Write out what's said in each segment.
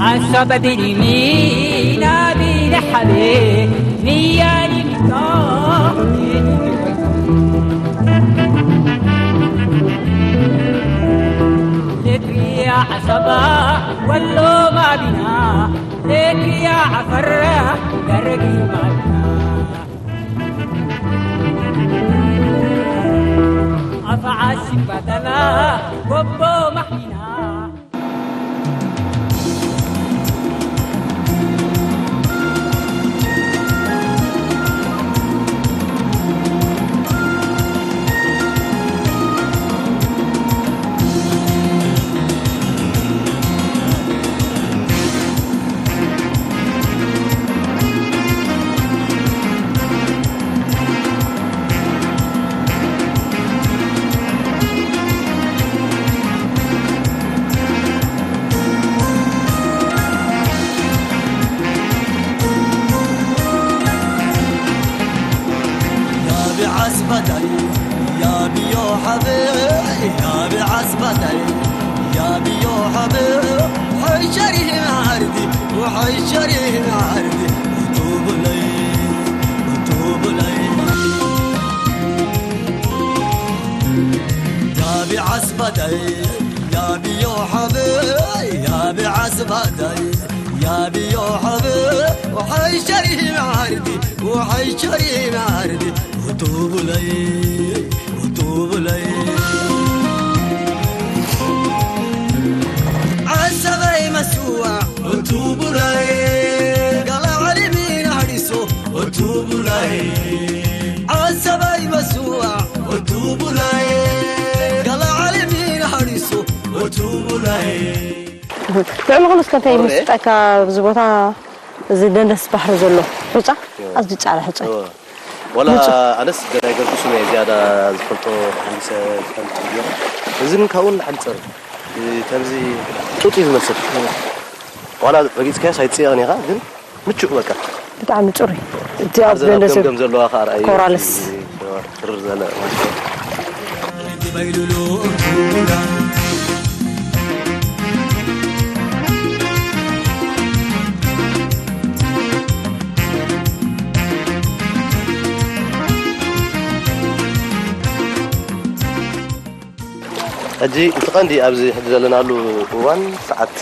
Asa badini mina bile habe, niya ni mita. Lekriya asaba, wallo mabina. Lekriya afar, gargi mabina. Afa asin badala, bobbo mahina. يا بعصبتي، يا بيو حبي، يا بعصبتي، يا بيو حبي، وحي شري معردي، وحي شري معردي، وتوب لي، وتوب لي. يا بعصبتي، يا بيو حبي، يا بعصبتي، يا بيو حبي، وحي شري معردي، وحي شري معردي، وتوب لي، وتوب لي. عسبي مسوع، وتوب لي. قال علي مين حريصو، وتوب لي. عسبي مسوع، وتوب لي. قال علي مين حريصو، وتوب لي. ልዕሊ ኩሉ እስከ እንታይ ይመስጠካ ኣብዚ ቦታ፣ እዚ ደንደስ ባሕሪ ዘሎ ሑጻ? ኣዝዩ ጻዕዳ ሑጻ እዩ። እወ። ዋላ ኣነስ ገዳይ ገርግሱ እየ ዝያዳ ዝፈልጦ፣ ሓሊሰ ዝፈልጥ እዮ። እዚ ግን ካብኡ ንላዕሊ ጸር፣ ከምዚ ጡጥ እዩ ዝመስል። ዋላ ረጊጽካዮስ ኣይጽየቕን ኢኻ፣ ግን ምቹእ በቃ። ብጣዕሚ ጽሩይ። እቲ ኣብ ኣብ ዘላ ደንደስ ገምገም ዘለዋ ከኣ ርኣይ። ኮራልስ። ትርር ዘለ ማለት እዩ። ሕጂ እቲ ቀንዲ ኣብዚ ሕጂ ዘለናሉ እዋን ሰዓት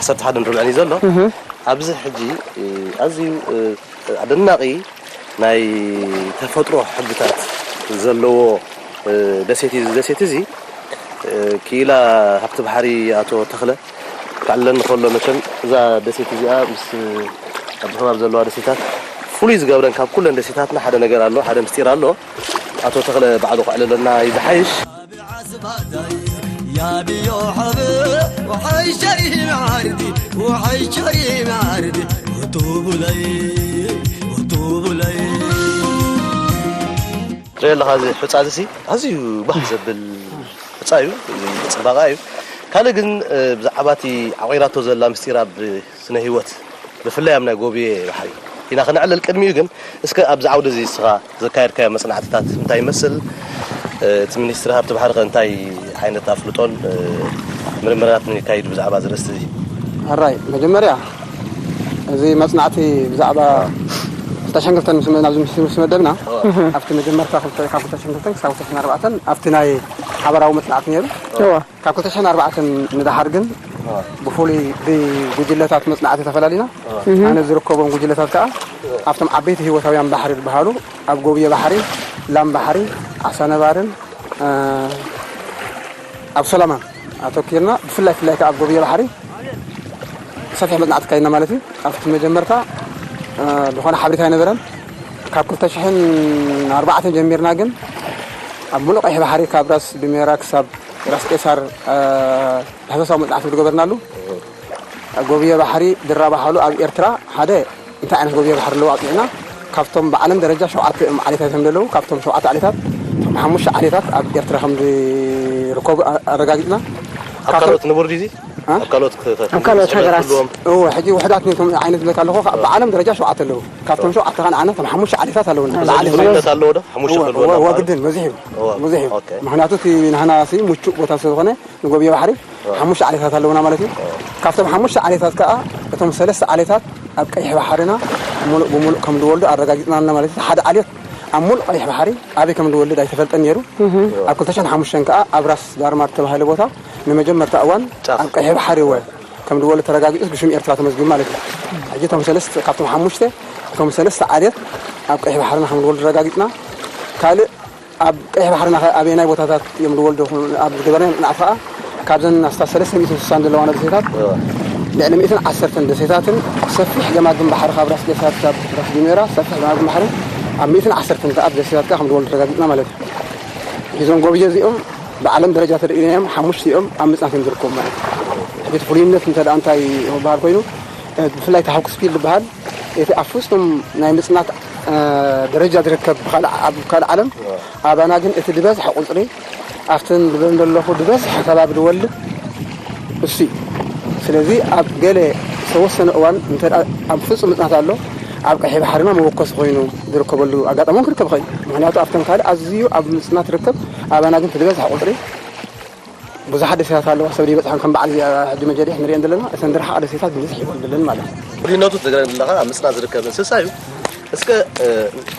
ዓሰርተ ሓደ ርብዕን እዩ ዘሎ። ኣብዚ ሕጂ ኣዝዩ ኣደናቒ ናይ ተፈጥሮ ሕግታት ዘለዎ ደሴት እዩ። እዚ ደሴት እዚ ክኢላ ሃብቲ ባሕሪ ኣቶ ተኽለ ከዕልለኒ ከሎ፣ መቸም እዛ ደሴት እዚኣ ምስ ኣብ ከባቢ ዘለዋ ደሴታት ፍሉይ ዝገብረን ካብ ኩለን ደሴታትና ሓደ ነገር ኣሎ፣ ሓደ ምስጢር ኣሎ። ኣቶ ተኽለ ባዕሉ ከዕልለና እዩ ዝሓይሽ። يا بيو حبي، وحي شري معردي، وحي شري معردي، وتوب لي، وتوب لي. ትሪኦ ኣለኻ፣ እዚ ሑጻ እዚ ሲ ኣዝዩ ባህ ዘብል ሑጻ እዩ፣ ጽባቐ እዩ። ካልእ ግን፣ እ፣ ብዛዕባ እቲ ዓቒራቶ ዘላ ምስጢር ኣብ ስነ ህይወት፣ ብፍላይ ኣብ ናይ ጎብየ ባሕሪ ኢና ክነዕልል። ቅድሚኡ ግን እስከ ኣብዚ ዓውዲ እዚ ንስኻ ዘካየድካዮ መጽናዕትታት እንታይ ይመስል? እ፣ እቲ ሚኒስትሪ ሃብቲ ባሕሪ ከ እንታይ ዓይነት ኣፍልጦን፣ እ፣ ምርምራትን የካይድ ብዛዕባ እዚ ኣርእስቲ እዚ? ሕራይ፣ መጀመርያ እዚ መጽናዕቲ ብዛዕባ ክልተ ሽሕን ክልተን ምስ መ-፣ ናብዚ ምስ፣ ምስ መደብና፣ እወ። ኣብቲ መጀመርታ ክልተ፣ ካብ ክልተ ሽሕን ክልተን ክሳብ ክልተ ሽሕን ኣርባዕተን ኣብቲ ናይ ሓበራዊ መጽናዕቲ ነይሩ። እወ። ካብ ክልተ ሽሕን ኣርባዕተን ንደሓር ግን ብፍሉይ ብጉጅለታት መፅናዕቲ ተፈላሊና። ኣነ ዝርከቦም ጉጅለታት ከዓ ኣብቶም ዓበይቲ ህይወታውያን ባሕሪ ዝበሃሉ ኣብ ጎብየ ባሕሪ፣ ላም ባሕሪ፣ ዓሳ ነባርን ኣብ ሰላማን ኣተኪርና። ብፍላይ ፍላይ ከዓ ኣብ ጎብየ ባሕሪ ሰፊሕ መፅናዕቲ ካይና ማለት እዩ። ኣብቲ መጀመርታ ዝኾነ ሓበሬታ ኣይነበረን። ካብ ክልተ ሽሕን ኣርባዕተን ጀሚርና ግን ኣብ ሙሉእ ቀይሕ ባሕሪ ካብ ራስ ዱሜራ ክሳብ ራስ ቄሳር ዳህሳሳዊ መፅናዕቲ ዝገበርናሉ። ጎብየ ባሕሪ ድራባሓሉ ኣብ ኤርትራ ሓደ እንታይ ዓይነት ጎብየ ባሕሪ ኣለዎ ኣፅኒዕና። ካብቶም ብዓለም ደረጃ ሸውዓተ እዮም ዓሌታት እዮም ዘለዉ። ካብቶም ሸውዓተ ዓሌታት እቶም ሓሙሽተ ዓሌታት ኣብ ኤርትራ ከም ዝርከቡ ኣረጋጊፅና። ኣብ ካልኦት ንቡር ድዩ? ኣብ ካልኦት ኣብ ካልኦት ሃገራት። እዎ፣ ሕጂ ውሕዳት ነቶም ዓይነት ዝብለካ ኣለኹ። ብዓለም ደረጃ ሸውዓተ ኣለዉ። ካብቶም ሸውዓተ ኸዓ ንዓና እቶም ሓሙሽተ ዓሌታት ኣለዉና። ፍሉይነት ኣለዎ ዶ? ሓሙሽተ እዎ፣ ክህልወና እዎ፣ ማለት? ግድን በዚሕ እዩ። እዎ። በዚሕ እዩ። ኦኬ። ምኽንያቱ እቲ ናህና ሲ ምቹእ ቦታ ስለ ዝኾነ ንጎብየ ባሕሪ ሓሙሽተ ዓሌታት ኣለውና ማለት እዩ። ካብቶም ሓሙሽተ ዓሌታት ከዓ እቶም ሰለስተ ዓሌታት ኣብ ቀይሕ ባሕርና ሙሉእ ብሙሉእ ከም ዝወልዱ ኣረጋጊፅና ኣለና ማለት እዩ። ሓደ ዓሌት ኣብ ሙሉእ ቀይሕ ባሕሪ ኣበይ ከም ዝወልድ ኣይተፈልጠን ነይሩ። ኣብ ክልተ ሽሕን ሓሙሽተን ከዓ ኣብ ራስ ዳርማር ዝተባህለ ቦታ ንመጀመርታ እዋን ጫፍ። ኣብ ቀይሕ ባሕሪ እወ ከም ዝወልድ ተረጋጊፁ ብሽም ኤርትራ ተመዝጊቡ ማለት እዩ። ሕጂ እቶም ሰለስተ ካብቶም ሓሙሽተ እቶም ሰለስተ ዓሌት ኣብ ቀይሕ ባሕርና ከም ዝወልዱ ተረጋጊፅና። ካልእ ኣብ ቀይሕ ባሕርና ኸ ኣበየናይ ቦታታት እዮም ዝወልዱ? ኣብ ዝገበርናዮ መፅናዕቲ ኸዓ ካብዘን ኣስታት ሰለስተ ሚእትን ስሳን ዘለዋና ደሴታት እወ። ልዕሊ ሚእትን ዓሰርተን ደሴታትን ሰፊሕ ገማግም ባሕሪ ካብ ራስ ቄሳር ክሳብ ራስ ዱሜራ ሰፊሕ ገማግም ባሕሪ ኣብ ሚእትን ዓሰርተን ከኣ ደሴታት ከኣ ከም ዝወልዱ ተረጋጊፅና ማለት እዩ። እዞም ጎብየ እዚኦም ብዓለም ደረጃ ተደኢናዮም ሓሙሽተ እዮም ኣብ ምፅናት እዮም ዝርከቡ ማለት እዩ። ሕጂ እቲ ፍሉይነት እንተ ደኣ እንታይ ክበሃል ኮይኑ፣ እ፣ ብፍላይ እቲ ሃውክስፒል ዝበሃል እቲ ኣብ ፍጹም ናይ ምጽናት፣ እ፣ ደረጃ ዝርከብ ብኻልእ፣ ኣብ ካልእ ዓለም፣ ኣባና ግን እቲ ዝበዝሐ ቁጽሪ ኣብተን ዝበን ዘለኹ ዝበዝሐ ከባቢ ዝወልድ እሱ እዩ። ስለዚ ኣብ ገለ ዝተወሰነ እዋን እንተ ደኣ ኣብ ፍጹም ምጽናት ኣሎ፣ ኣብ ቀይሕ ባሕርና መበኮሲ ኮይኑ ዝርከበሉ ኣጋጣሚ እውን ክርከብ ይኽእል እዩ። ምኽንያቱ ኣብተን ካልእ ኣዝዩ ኣብ ምጽናት ዝርከብ፣ ኣባና ግን እቲ ዝበዝሐ ቁጽሪ ብዙሓት ደሴታት ኣለዋ፣ ሰብ ዘይበጽሐን ከም በዓል እዚኣ ሕጂ መጀሪሕ ንሪአን ዘለና፣ እተን ዝረሓቓ ደሴታት ብብዝሒ ይወልደለን ማለት እዩ። ፍሉይነቱ ትነግረኒ ዘለኻ ኣብ ምጽናት ዝርከብ እንስሳ እዩ። እስከ፣ እ፣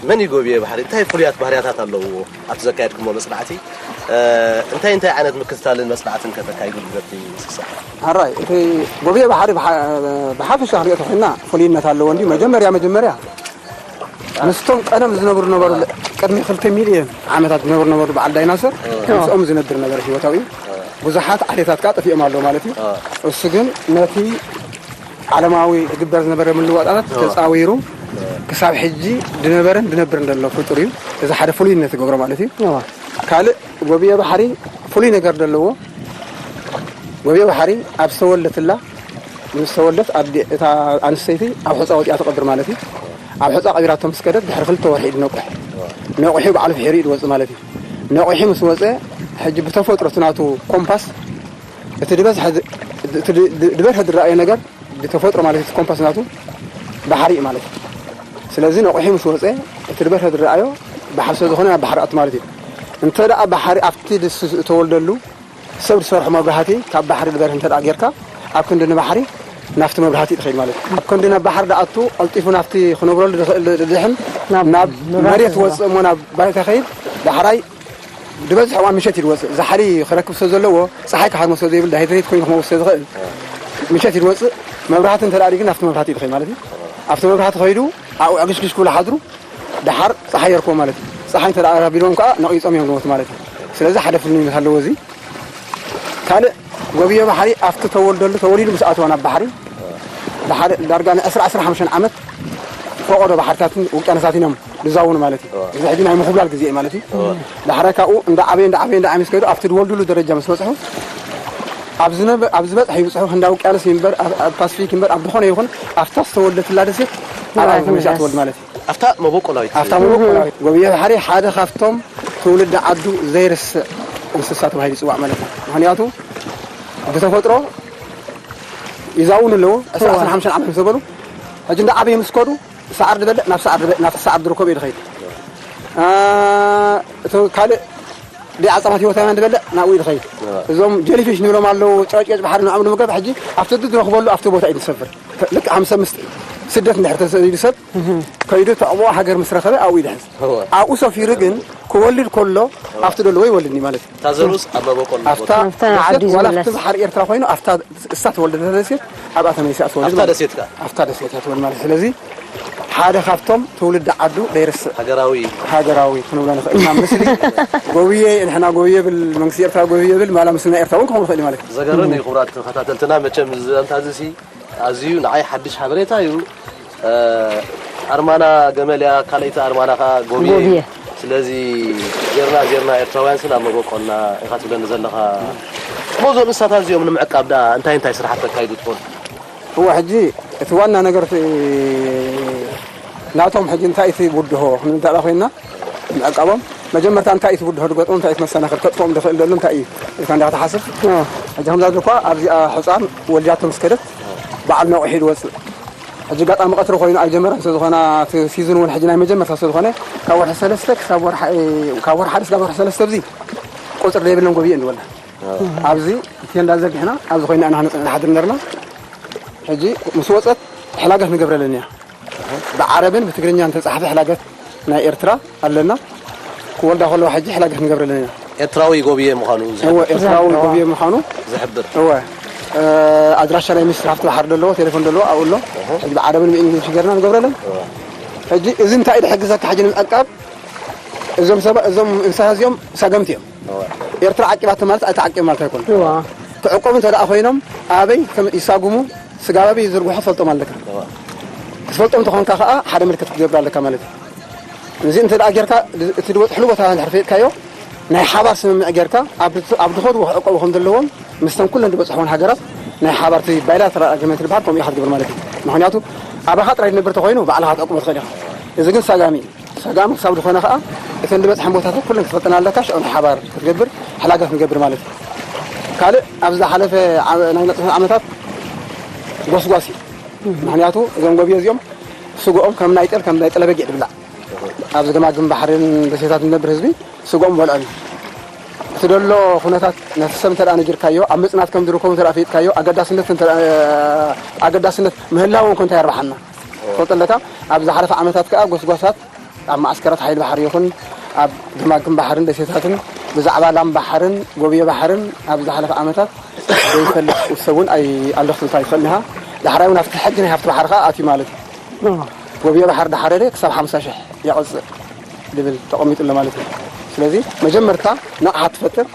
መን እዩ ጎብየ ባሕሪ? እንታይ ፍሉያት ባህርያታት ኣለውዎ? ኣብቲ ዘካየድኩሞ መጽናዕቲ፣ እ፣ እንታይ እንታይ ዓይነት ምክትታልን መጽናዕትን ከ ተካይዱ በቲ እንስሳ? ሕራይ፣ እቲ ጎብየ ባሕሪ ብሓ-፣ ብሓፈሻ ክንሪኦ ተኾይንና ፍሉይነት ኣለዎ እንድዩ። መጀመርያ መጀመርያ ምስቶም ቀደም ዝነብሩ ነበሩ፣ ቅድሚ ክልተ ሚልዮን ዓመታት ዝነብሩ ነበሩ በዓል ዳይናሰር፣ ምስኦም ዝነብር ነበረ ህይወታዊ። ብዙሓት ዓሌታት ከኣ ጠፊኦም ኣለዉ ማለት እዩ። እሱ ግን ነቲ ዓለማዊ ዝግበር ዝነበረ ምልውዋጣት ተጻዊሩ ክሳብ ሕጂ ዝነበረን ዝነብርን ዘሎ ፍጡር እዩ። እዚ ሓደ ፍሉይነት ዝገብሮ ማለት እዩ። እዋ። ካልእ ጎብየ ባሕሪ ፍሉይ ነገር ዘለዎ፣ ጎብየ ባሕሪ ኣብ ዝተወለትላ፣ ምስ ተወልደት ኣደ-፣ እታ ኣንስተይቲ ኣብ ሑጻ ወጺኣ ትቐብር ማለት እዩ። ኣብ ሑጻ ቀቢራቶ ምስ ከደት ድሕሪ ክልተ ወርሒ እዩ ዝነቁሕ። ነቑሑ ባዕሉ ፍሒሩ እዩ ዝወጽእ ማለት እዩ። ነቑሑ ምስ ወጸ፣ ሕጂ ብተፈጥሮ እቲ ናቱ ኮምፓስ፣ እቲ ዝበዝሐ ዝ-፣ እቲ ድ-፣ ድ-፣ ዝበዝሐ ዝረኣዮ ነገር ብተፈጥሮ ማለት እቲ ኮምፓስ ናቱ ባሕሪ እዩ ማለት እዩ። ስለዚ ነቑሑ ምስ ወጸ፣ እቲ ዝበዝሐ ዝረኣዮ ባሕሪ ስለ ዝኾነ ናብ ባሕሪ ኣቱ ማለት እዩ። እንተ ደኣ ባሕሪ ኣብቲ ድስ-፣ ዝተወልደሉ ሰብ ዝሰርሖ መብራህቲ ካብ ባሕሪ ዝበርህ እንተ ደኣ ጌርካ፣ ኣብ ክንዲ ንባሕሪ ናብቲ መብራህቲ እዩ ዝኸይድ ማለት እዩ። ኣብ ክንዲ ናብ ባሕሪ ዝኣቱ፣ ቀልጢፉ ናብቲ ክነብረሉ ዝኽእል ዝድሕን ናብ ናብ መብራህቲ መሬት ዝኸይድ። ወጽእ እሞ ናብ ባይታ ይኸይድ። ዳሕራይ ዝበዝሕ እዋን ምሸት እዩ ዝወጽእ። ዛሕሊ ክረክብ ስለ ዘለዎ፣ ጸሓይ ክሃርሞ ስለ ዘይብል፣ ሃይድሬት ኮይኑ ክመውት ስለ ዝኽእል፣ ምሸት እዩ ዝወጽእ። መብራህቲ እንተ ደኣ ግን ናብቲ መብራህቲ እዩ ዝኸይድ ማለት እዩ። ኣብቲ መብራህቲ ከይዱ፣ ኣብኡ ዕግሽግሽ ክብሉ ሓድሩ፣ ደሓር ጸሓይ የርክቦም ማለት እዩ። ጸሓይ እንተ ደኣ ኣቢልዎም ከኣ ነቒጾም እዮም ዝሞቱ ማለት እዩ። ስለዚ ሓደ ፍሉይነት ኣለዎ እዚ። ካልእ ጎብየ ባሕሪ ኣብቲ ተወልደሉ ተወሊዱ ምስ ኣተወ ናብ ባሕሪ፣ ባሕሪ ዳርጋ ንዕስራ ዕስራን ሓሙሽተን ዓመት ፈቐዶ ባሕርታትን ውቅያኖሳትን እዮም ዝዛውኑ ማለት እዩ። እዚ ሕጂ ናይ ምኹብላል ግዜ እዩ ማለት እዩ። ዳሕራይ ካብኡ እንዳ ዓበየ፣ እንዳ ዓበየ፣ እንዳ ዓበየ ምስ ከይዱ ኣብቲ ዝወልድሉ ደረጃ ምስ በጽሑ፣ ኣብ ዝነበ-፣ ኣብ ዝበጽሐ ይብጽሑ፣ ህንዳዊ ውቅያኖስ ይንበር፣ ኣብ፣ ኣብ ፓስፊክ ይንበር፣ ኣብ ዝኾነ ይኹን ኣብታ ዝተወልደትላ ደሴት ኣብ ንብዓት ምምላስ ይምለስ። ትወልድ ማለት እዩ። ኣብታ መበቆላዊት ኣብታ መበቆላዊት ጎብየ ባሕሪ ሓደ ካብቶም ትውልዲ ዓዱ ዘይርስዕ እንስሳ ተባሂሉ ይጽዋዕ ማለት እዩ። ምኽንያቱ ብተፈጥሮ ይዛውኑ ኣለዉ። ዕስራ፣ እዋ። ዕስራን ሓሙሽተን ዓመት ምስ በሉ፣ ሕጂ እንዳ ዓበየ ምስ ከዱ፣ ሳዕሪ ዝበልዕ ናብ ሳዕሪ ዝበልዕ፣ ናብ ሳዕሪ ዝርከቡ እዩ ዝኸይድ። አ፣ እቶም ካልእ ደይ ዓጻማት ህይወታውያን ዝበልዕ ናብኡ እዩ ዝኸይድ። እዋ። እዞም ጀሊፊሽ ንብሎም ኣለዉ፣ ጨጭጨጭ ባሕሪ ንዕኦም ንምገብ፣ ሕጂ ኣብቲ ዝረኽበሉ ኣብቲ ቦታ እዩ ዝሰፍር። ልክ ሓምሳ ምስ ስደት እንድሕር ተሰዲዱ ሰብ ከይዱ ተዕቦ ሃገር ምስ ረኸበ ኣብኡ ይድሕዝ። እወ። ኣብኡ ሰፊሩ ግን ክወልድ ከሎ ኣብቲ ደለዎ ይወልድኒ ማለት እዩ። እታ ዘርእስ ኣብ መበቆል ኣፍታ ኣፍታ ደሴት ዓዱ ዋላ ይምለስ። ኣብቲ ዝሓር ኤርትራ ኮይኑ ኣብታ እሳ ተወልደ ደሴት ኣብኣ ተመሊሳ ትወልድ ኣብታ ማለት ደሴት ከኣ? ኣብታ ደሴት እያ ትወልድ ማለት። ስለዚ ሓደ ካብቶም ትውልዲ ዓዱ ደይርስዕ ሃገራዊ። ሃገራዊ ክንብሎ ንኽእል ኢና። ምስሊ ጎብየ ንሕና ጎብየ ብል መንግስቲ ኤርትራ ጎብየ ብል ማላ ምስልና ኤርትራ እውን ክኸውን ይኽእል እዩ ማለት እዩ። ዘገርም እዩ። ክቡራት ተኸታተልትና፣ መቸም እዚ ዛንታ እዚ ሲ ኣዝዩ ንዓይ ሓድሽ ሓበሬታ እዩ። እ፣ ኣርማና ገመል እያ፣ ካልኣይቲ ኣርማና ከኣ ጎብየ እዩ። ጎብየ። ስለዚ ጌርና ጌርና ኤርትራውያን ስና መበቆልና ኢኻ ትብለኒ ዘለኻ። እሞ እዞም እንስሳታት እዚኦም ንምዕቃብ ደኣ እንታይ እንታይ ስራሓት ተካይዱ ትኾኑ? እወ፣ ሕጂ እቲ ዋና ነገር እቲ ናቶም ሕጂ እንታይ እቲ ብድሆ ክንብል እንተ ደኣ ኮይንና፣ ምዕቃቦም መጀመርታ እንታይ እቲ ብድሆ ዝገጥሞም፣ እንታይ እቲ መሰናኽል ከጥፍኦም ዝኽእል ዘሎ እንታይ እዩ ኢልካ እንዳ ትሓስብ። እወ። ሕጂ ከምዛ እኳ ኣብዚኣ ሕፃን ወልዳቶ ምስ ከደት በዓል ነዊሑ ይወፅእ። ሕጂ ኣጋጣሚ ቀትሪ ኮይኑ ኣይጀመረን፣ ስለ ዝኾነ እቲ ሲዝን እውን ሕጂ ናይ መጀመርታ ስለ ዝኾነ ካብ ወርሒ ሰለስተ ክሳብ ወርሒ፣ ካብ ወርሒ ሓደ ክሳብ ወርሒ ሰለስተ ኣብዚ ቁፅሪ ዘይብለን ጎብየ እንወላ። ኣብዚ ቴንዳ ዘርጊሕና ኣብዚ ኮይና ኢና ንጽ-፣ ንሓድር ነርና። ሕጂ ምስ ወጸት ሕላገት ንገብረለን እያ። ብዓረብን ብትግርኛን ተጻሕፈ ሕላገት ናይ ኤርትራ ኣለና። ክወልዳ ከለዋ ሕጂ ሕላገት ንገብረለን ኢና። ኤርትራዊ ጎብየ ምዃኑ እወ፣ ዝሕብር። ኤርትራዊ ዝሕብር። ጎብየ ምዃኑ። ዝሕብር። እወ። እ፣ ኣድራሻ ናይ ሚኒስትሪ ሃብቲ ባሕሪ ዘለዎ፣ ቴሌፎን ዘለዎ ኣብኡ ኣሎ። እህ። ሕጂ ብዓረብን ብእንግሊዝን ሽገርና ንገብረለን። እወ። ሕጂ እዚ እንታይ እዩ ዝሕግዘካ ሕጂ ንምዕቃብ? እዞም ሰባ-፣ እዞም እንስሳ እዚኦም ሳገምቲ እዮም። እወ። ኤርትራ ዓቂባቶ ማለት ኣይተዓቂቡ ማለት ኣይኮነን። እወ። ክዕቆቡ እንተ ደኣ ኮይኖም ኣበይ ከም ይሳጉሙ፣ ስጋብ ኣበይ ይዝርግሑ ክትፈልጦም ኣለካ። እወ። ክትፈልጦም እንተኾንካ ከኣ ሓደ ምልክት ክትገብር ኣለካ ማለት እዩ። እዚ እንተ ደኣ ጌርካ፣ እቲ ዝበጽሕሉ ቦታ እንድሕር ፈሊጥካዮ፣ ናይ ሓባር ስምምዕ ጌርካ፣ ኣብ፣ ኣብ ዝኸድዎ ክዕቆቡ ከም ዘለዎም፣ ምስተን ኩለን ዝበጽሕወን ሃገራት ናይ ሓባር እቲ ባይላተራል ኣግሪመንት ዝበሃል ከምኡ ኢኻ ትገብር ማለት እዩ። ምኽንያቱ፣ ኣባኻ ጥራይ ዝነብር ተኾይኑ፣ ባዕልኻ ክትዕቅቦ ትኽእል ኢኻ። እዚ ግን ሳጋሚ እዩ። ሰጋም ክሳብ ዝኾነ ከኣ እተን ዝበጽሐን ቦታታት ኩለን ክትፈልጠን ኣለካ፣ ሽዑ ናይ ሓባር ክትገብር፣ ሕላገት ንገብር ማለት እዩ። ካልእ ኣብ ዝሓለፈ ዓ-፣ ናይ ነጥቢ ዓመታት ጎስጓስ እዩ። ምኽንያቱ እዞም ጎብየ እዚኦም ስግኦም ከም ናይ ጤል፣ ከም ናይ ጤለ በጊዕ ዝብላዕ። ኣብዚ ገማግም ባሕርን ደሴታት ዝነብር ህዝቢ ስግኦም በልዖም እዩ። እቲ ዘሎ ኩነታት ነቲ ሰብ እንተ ደኣ ነጊርካዮ፣ ኣብ ምጽናት ከም ዝርከቡ እንተ ደኣ ፈሊጥካዮ፣ ኣገዳስነት እንተ ደኣ፣ ኣገዳስነት ምህላዎም እኮ እንታይ የርብሓና? ትፈልጦ ኣለካ፣ ኣብ ዝሓለፈ ዓመታት ከኣ ጎስጓሳት ኣብ መዓስከራት ሓይሊ ባሕሪ ይኹን ኣብ ገማግም ባሕርን ደሴታትን ብዛዕባ ላም ባሕርን ጎብየ ባሕርን ኣብ ዝሓለፈ ዓመታት ዘይፈልጥ ሰብ እውን ኣይ-፣ ኣሎ ክትብል ኣይትኽእልን ኢኻ። ዳሕራይ እውን ኣብቲ ሕጊ ናይ ሃብቲ ባሕሪ ከኣ ኣትዩ ማለት እዩ። እዎ። ጎብየ ባሕሪ ዳሓረደ ክሳብ ሓምሳ ሽሕ የቕጽእ ዝብል ተቐሚጡ ኣሎ ማለት እዩ። ስለዚ መጀመርታ ንቕሓት ትፈጥር፣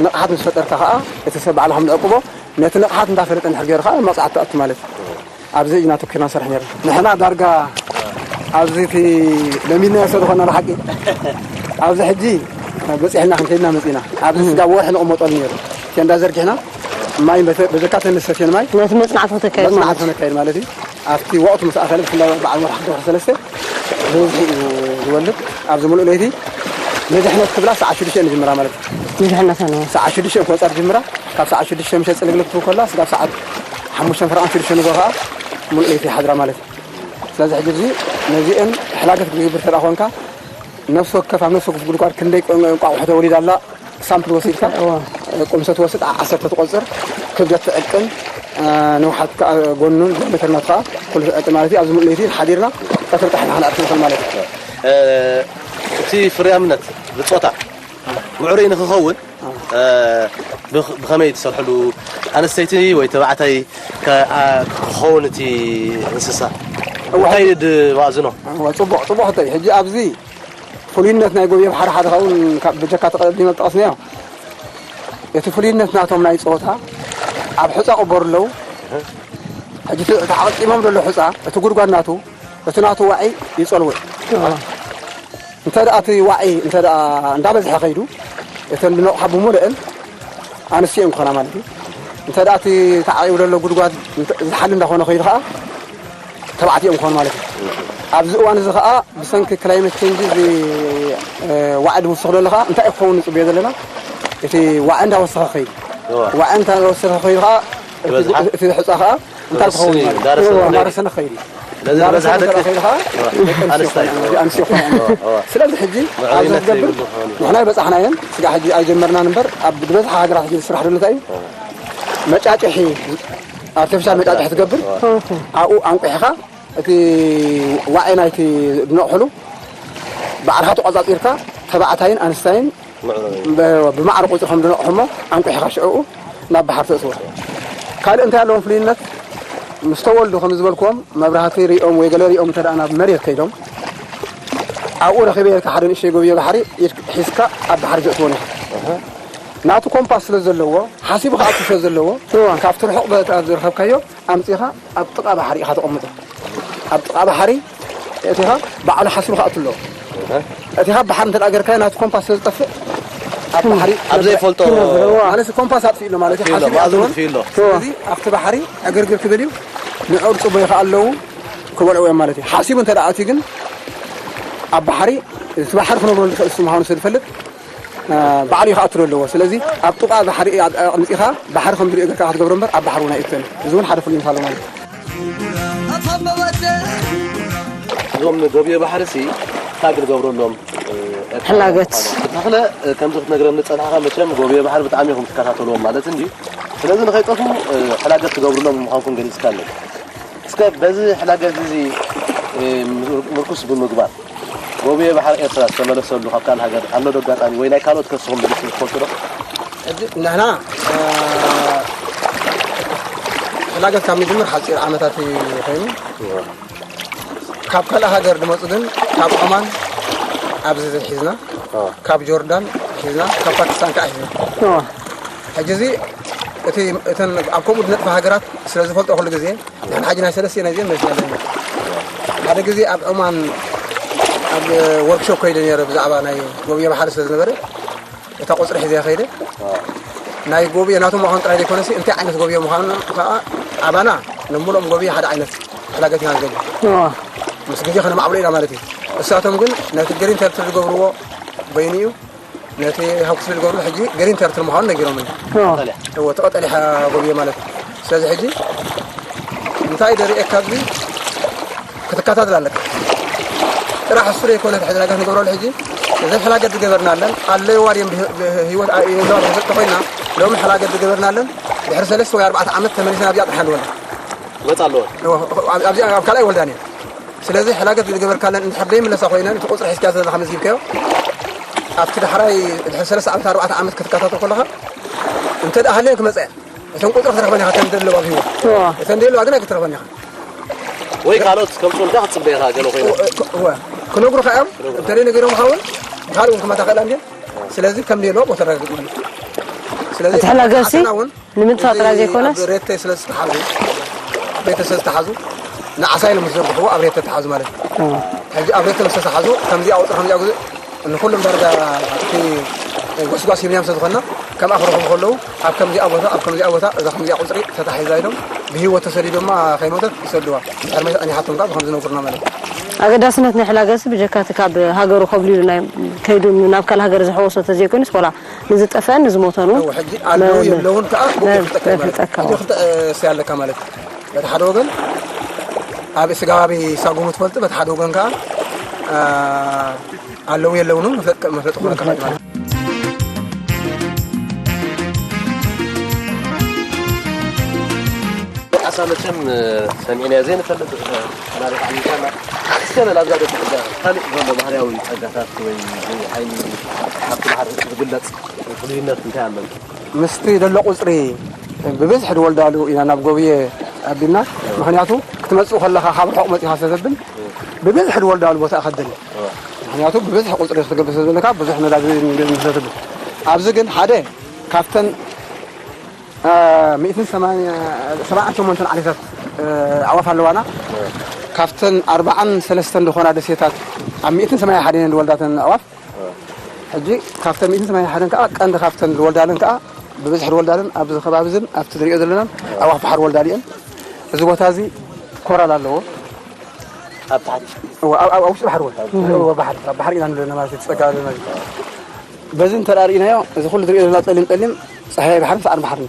ንቕሓት ምስ ፈጠርካ ከኣ እቲ ሰብ ባዕልኻ ምዕቅቦ ነቲ ንቕሓት እንዳፈለጠ እንድሕር ገይሩ ከኣ መቕጻዕቲ ትኣቱ ማለት እዩ። ኣብዚ ኢና ኣተኲርና ንሰርሕ ነይርና። ንሕና ዳርጋ ኣብዚ እቲ ለሚድናዮ ስለ ዝኾና ብሓቂ ኣብዚ ሕጂ በጺሕና ክንከይድና መጺና። ኣብዚ ስጋብ ወርሒ ንቕመጠሉ ነይሩ። ቴንዳ ዘርጊሕና ማይ በተ-፣ በጀካ ተንሰትየን ማይ ነቲ መጽናዕቲ ተካይድ መጽናዕቲ ማለት እዩ። ነካይድ ማለት እዩ። ኣብቲ ወቕቲ ምስ ኣኸለ ብፍላይ በዓል ወርሒ ክልተ ወርሒ ሰለስተ ብብዝሒ እዩ ዝወልድ። ኣብዚ ሙሉእ ለይቲ ንድሕነት ክብላ ሰዓት ሽዱሽተ ንጅምራ ማለት እዩ። ንድሕነት ነው። ሰዓት ሽዱሽተ ክወጻ ትጅምራ። ካብ ሰዓት ሽዱሽተ ምሸት ጽልግልግ ትብል ከላ ስጋብ ሰዓት ሓሙሽተ ፈረቓን ሽዱሽተ ንግሆ ከኣ ሙሉእ ለይቲ ይሓድራ ማለት እዩ። ስለዚ ሕጂ እዚ ነዚአን ሕላገት ክትገብር እንተ ደኣ ኮንካ፣ ነፍሲ ወከፍ ኣብ ነፍሲ ወከፍ ጉድጓድ ክንደይ እንቋቑሖ ተወሊዳ ኣላ ሳምፕል ወሲድካ፣ እዋ። ቁምሰ ትወስድ፣ ዓ-፣ ዓሰርተ ትቆጽር፣ ክብደት ትዕቅን፣ እ፣ ንውሓት ከኣ ጎኑን ሜተር ናቱ ከኣ ኩሉ ትዕቅን ማለት እዩ። ኣብዚ ሙሉእ ለይቲ ሓዲርና ቀትሪ ጥራሕ ኢና ክንኣርፍ ንኽእል ማለት እዩ። እ፣ እቲ ፍርያምነት ብጾታ ምዕሩይ ንኽኸውን እ፣ ብኽ-፣ ብኸመይ ትሰርሕሉ? ኣንስተይቲ ወይ ተባዕታይ ከ-፣ ኣ-፣ ክኸውን እቲ እንስሳ? እዋ። እንታይ ድባዝኖ? እዋ፣ ጽቡቕ፣ ጽቡቕ ሕቶ እዩ። ሕጂ ኣብዚ ፍሉይነት ናይ ጎብየ ባሕሪ ሓደ ካብኡን ካብ ብጀካ ተቐዲመ ዝጠቐስናዮ፣ እቲ ፍሉይነት ናቶም ናይ ጾታ ኣብ ሑጻ ቅበሩ ኣለዉ። ሕጂ እቲ ተዓቂሞም ዘሎ ሑጻ፣ እቲ ጉድጓድ ናቱ፣ እቲ ናቱ ዋዒ ይጸልዎ እዩ። እዋ። እንተ ደኣ እቲ ዋዒ እንተ ደኣ እንዳበዝሐ ከይዱ፣ እተን ዝነቕሓ ብምሉአን ኣንስትዮ እየን ክኾና ማለት እዩ። እንተ ደኣ እቲ ተዓቂቡ ዘሎ ጉድጓድ እንተ-፣ ዝሓል እንዳኾነ ከይዱ ኸዓ፣ ተባዕትዮ እዮም ክኾኑ ማለት እዩ። ኣብዚ እዋን እዚ ኸዓ፣ ብሰንኪ ክላይመት ቼንጅ እዚ፣ እ፣ ዋዒ ዝውስኽ ዘሎ ኸዓ፣ እንታይ እዩ ክኸውን ንጽበዮ ዘለና? እቲ ዋዒ እንዳወሰኸ ከይዱ። እዋ። ዋዒ እንዳወሰኸ ከይዱ ኸዓ፣ እቲ ይበዝሓ? እቲ ሑጻ ኸዓ፣ እንታይ ክኸውን እዩ? እንዳረሰነ እዋ። እንዳረሰነ ከይዱ። ስለዚ ዝበዝሓ እንዳረሰነ ደቂ ከይዱ ኸዓ፣ እዋ። ደቂ ኣንስትዮ ኣንስታይ። ኮይና፣ ኣንስትዮ ኮይና። እዋ፣ እዋ። ስለዚ ሕጂ ምዕሩይነት ኣብዚ ዝገብር ዘይብሉ ክኸውን እዩ። ንሕና ይበጻሕና እየን። ስጋ ሕጂ ኣይጀመርናን እምበር፣ ኣብ ዝበዝሓ ሃገራት ሕጂ ዝስራሕ ዘሎ እንታይ እዩ? እዋ። መጫጭሒ ኣርቲፊሻል መጫጭሒ ትገብር። ኣብኡ ኣንቁሕኻ እቲ ዋዒ ናይቲ ድነቕሕሉ ባዕልኻ ተቆጻጺርካ ተባዕታይን ኣንስታይን ብማዕረ ቁጽሪ ከም ድነቕሑ እሞ ኣንቁሕኻ ሽዕኡ ናብ ባሕር ተእትዎ። ካልእ እንታይ ኣለዎም ፍሉይነት? ምስ ተወልዱ ከም ዝበልክዎም መብራህቲ ሪኦም ወይ ገለ ሪኦም እንተ ደኣ ናብ መሬት ከይዶም ኣብኡ ረኺበ ኢልካ ሓደ ንእሽተይ ጎብዮ ባሕሪ ኢድ ሒዝካ ኣብ ባሕሪ ዘእትዎ ነይሩ። ናቱ ኮምፓስ ስለ ዘለዎ ሓሲቡ ክኣቱ ስለ ዘለዎ ካብቲ ርሑቕ ቦታ ዝረኸብካዮ ኣምጺኻ ኣብ ጥቓ ባሕሪ ኢኻ ተቐምጦ። ኣብ ጥቓ ባሕሪ እቲኻ ባዕሉ ሓሲቡ ክኣቱ ኣለዎ። እቲኻ ባሕሪ እንተ ደኣ ገርካዮ ናቱ ኮምፓስ ስለ ዝጠፍእ ኣብ ባሕሪ ኣብ ዘይፈልጦ ክነብር፣ እዋ። ማለት ኮምፓስ ኣጥፊእሎ ማለት እዩ። ኣጥፊእሎ፣ ሓሲቡ ማእዝኑ ይኣትዎን ኣጥፊእሎ። ስለዚ ኣብቲ ባሕሪ ዕግርግር ክብል እዩ። ንዕኡ ጽቡቕ ይኽኣለዉ ክበልዑ እዮም ማለት እዩ። ሓሲቡ እንተ ደኣ ኣትዩ ግን ኣብ ባሕሪ እቲ ባሕሪ ክነብረሉ ዝኽእል እሱ ምዃኑ ስለ ዝፈልጥ ባዕሉ ይኸኣትሎ ኣለዎ። ስለዚ ኣብ ጥቓ ባሕሪ ኣምፂኻ ባሕሪ ከም ዝሪኦ ገርካ ክትገብሮ እምበር ኣብ ባሕሪ እውን ኣይእተን። እዚ እውን ሓደ ፍሉይ እንታሎ ማለት እዩ። እዞም ጎብዮ ባሕሪ ሲ እንታይ ክንገብረሎም? ሕላገት ተኽለ ከምዚ ክትነግረኒ ዝፀናሕካ መቸም ጎብዮ ባሕሪ ብጣዕሚ ኢኹም ትከታተልዎም ማለት እንዲ። ስለዚ ንኸይጠፉ ሕላገት ትገብሩሎም ምዃንኩም ገሊፅካ ኣለካ። እስከ በዚ ሕላገት እዚ ምርኩስ ብምግባር ጎብየ ባሕሪ ኤርትራ ዝተመለሰሉ ካብ ካልእ ሃገር ኣሎ ዶ ኣጋጣሚ ወይ ናይ ካልኦት ከስኹም ብግስ ትፈልጡ ዶ? ሕጂ ንሕና ሕላገት ካብ ንጅምር ሓፂር ዓመታት ኮይኑ ካብ ካልእ ሃገር ዝመፁ ግን ካብ ዖማን ኣብዚ ሒዝና ካብ ጆርዳን ሒዝና ካብ ፓኪስታን ከዓ ሒዝና ሕጂ እዚ እቲ እተን ኣብ ከምኡ ዝነጥፋ ሃገራት ስለ ዝፈልጦ ኩሉ ግዜ ንሕና ሕጂ ናይ ሰለስተ ናይ ዜን መስለኒ ሓደ ግዜ ኣብ ዑማን ኣብ ወርክሾፕ ከይደ ነረ ብዛዕባ ናይ ጎብየ ባሕሪ ስለ ዝነበረ እታ ቁፅሪ ሒዘ ከይደ ናይ ጎብየ ናቶም ምዃኑ ጥራይ ዘይኮነሲ እንታይ ዓይነት ጎብየ ምዃኑ ከዓ ኣባና ነምልኦም ጎብየ ሓደ ዓይነት ሕላገት ኢና ንገብር ምስ ግዜ ከነማዕብሎ ኢና ማለት እዩ እሳቶም ግን ነቲ ግሪን ተርትል ዝገብርዎ በይኑ እዩ ነቲ ሃው ክስብል ገብሩ ሕጂ ግሪን ተርትል ምዃኑ ነጊሮምኒ። እዎ እቲ ቀጠልያ ጎብየ ማለት እዩ። ስለዚ ሕጂ እንታይ ደሪኤካ ኣብዚ ክትከታተል ኣለካ። ጥራሕ እሱ ዘይኮነ እቲ ሕላገት ንገብረሉ ሕጂ እዘን ሕላገት ዝገበርናለን ኣለዋ ድየን ብህይወት የለዋ ተፈልጠ ኮይና ሎሚ ሕላገት ዝገበርናለን ድሕሪ ሰለስተ ወይ ኣርባዕተ ዓመት ተመሊሰን ኣብዚኣ ጥራሕ ንወልዳ። ክመፃ ኣለወን። ኣብዚኣ ኣብ ካልኣይ ወልዳን እየን። ስለዚ ሕላገት ዝገበርካለን እንድሕር ዘይምለሳ ኮይነን እቲ ቁፅሪ ሒዝካዮ ዘለኻ መዝጊብካዮ ኣብቲ ዳሕራይ ድሕሪ ሰለስተ ዓመት ኣርባዕተ ዓመት ክትከታተል ከለኻ እንተ ደኣ ሃልየን ክመፃ እየን እተን ቁፅሪ ክትረኽበን ኢኻ እተን ዘለዋ ኣብ ህይወት እተን ደየለዋ ግን ኣይክትረኽበን ኢኻ ወይ ካልኦት ከምፁ እንታይ ክትፅበ ኢኻ ገለ ኮይነ ክነግሩኻ እዮም እንተ ነጊሮምኻ እውን ካልእ እውን ክመታ ክእላ እንድየን ስለዚ ከም ደየለዋ ቦታ ረጋግጥ ማለት እዩ ስለዚ እቲ ሕላገሲ ንምጥፋእ ጥራይ እዚ ዘይኮነስ ኣብ ሬቴ ስለ ዝተሓዙ ቤተ ስለ ዝተሓዙ ንዓሳ ኢሎም ምስ ዘርግሕዎ ኣብ ሬቴ ተሓዙ ማለት እዩ። ሕጂ ኣብ ሬቴ ምስ ተተሓዙ ከምዚ ኣውፅእ ከምዚ ኣውፅእ ንኩሎም ዳርጋ እቲ ጎስጓስ ሂብናዮም ስለ ዝኾንና ከምኣ ክረኽቡ ከለዉ ኣብ ከምዚኣ ቦታ ኣብ ከምዚኣ ቦታ እዛ ከምዚኣ ቁፅሪ ተታሒዛ ኢሎም ብህይወት ተሰዲዶማ ከይሞተት ይሰድዋ ድሕሪ መይታ ኣኒሓቶም ከዓ ብከምዚ ነጉርና ማለት እዩ። ኣገዳስነት ናይ ሕላገሲ ብጀካ እቲ ካብ ሃገሩ ኮብሊሉ ናይ ከይዱ ናብ ካልእ ሃገር ዝሕወሶ ተዘይኮይኑስ ዋላ ንዝጠፍአን ንዝሞተን እውን ሕጂ ኣለዉ የለውን ከዓ ብኡ ይፍለጠካ ማለት እዩ። ሕጂ ክልተ እሰይ ኣለካ ማለት እዩ። በቲ ሓደ ወገን ኣብ ስጋባቢ ሳጉሙ ትፈልጡ በቲ ሓደ ወገን ከዓ ኣለዉ የለውን እውን መፍለጢ ክኾነካ ማለት እዩ። ኣሳ መቸም ሰሚዕናዮ ዘይንፈልጥ ተናሪኻ ኣሚካና እስከ በል ኣብዛ ደቂ እዛ ካሊእ ዘሎ ባህርያዊ ጸጋታት ወይ ሓይሊ ኣብቲ ባሕሪ ዝግለጽ ፍሉይነት እንታይ ኣለዎ? ምስቲ ዘሎ ቁፅሪ ብብዝሒ ዝወልዳሉ ኢና ናብ ጎብየ ኣቢልና ምክንያቱ ክትመፅእ ከለካ ካብ ርሑቕ መፂኻ ስለዘብል ብብዝሒ ዝወልዳሉ ቦታ ከደል ምክንያቱ ብብዝሒ ቁፅሪ ክትገብር ስለዘለካ ብዙሕ ነዳዲ ንዘትብል ኣብዚ ግን ሓደ ካብተን ሚእትን ሰማንያን ሰብዓን ሸሞንተን ዓሌታት ኣዕዋፍ ኣለዋና ካብተን ኣርባዓን ሰለስተን ዝኾና ደሴታት ኣብ ሚእትን ሰማንያን ሓደን ዝወልዳተን ኣዕዋፍ ሕጂ ካብተን ሚእትን ሰማንያን ሓደን ከዓ ቀንዲ ካብተን ዝወልዳለን ከዓ ብብዝሒ ዝወልዳለን ኣብዚ ከባቢ ዝን ኣብቲ ዝሪኦ ዘለናን ኣዕዋፍ ባሕሪ ወልዳል እየን እዚ ቦታ እዚ ኮራል ኣለዎ ኣብ ውሽጢ ባሕሪ እውን ባሕሪ ኢና ንብለና ማለት እዩ ፀጋ በዚ እንተ ርኢናዮ እዚ ኩሉ ዝሪኦ ዘለና ፀሊም ፀሊም ፀሃያይ ባሕርን ሰዓር ባሕርን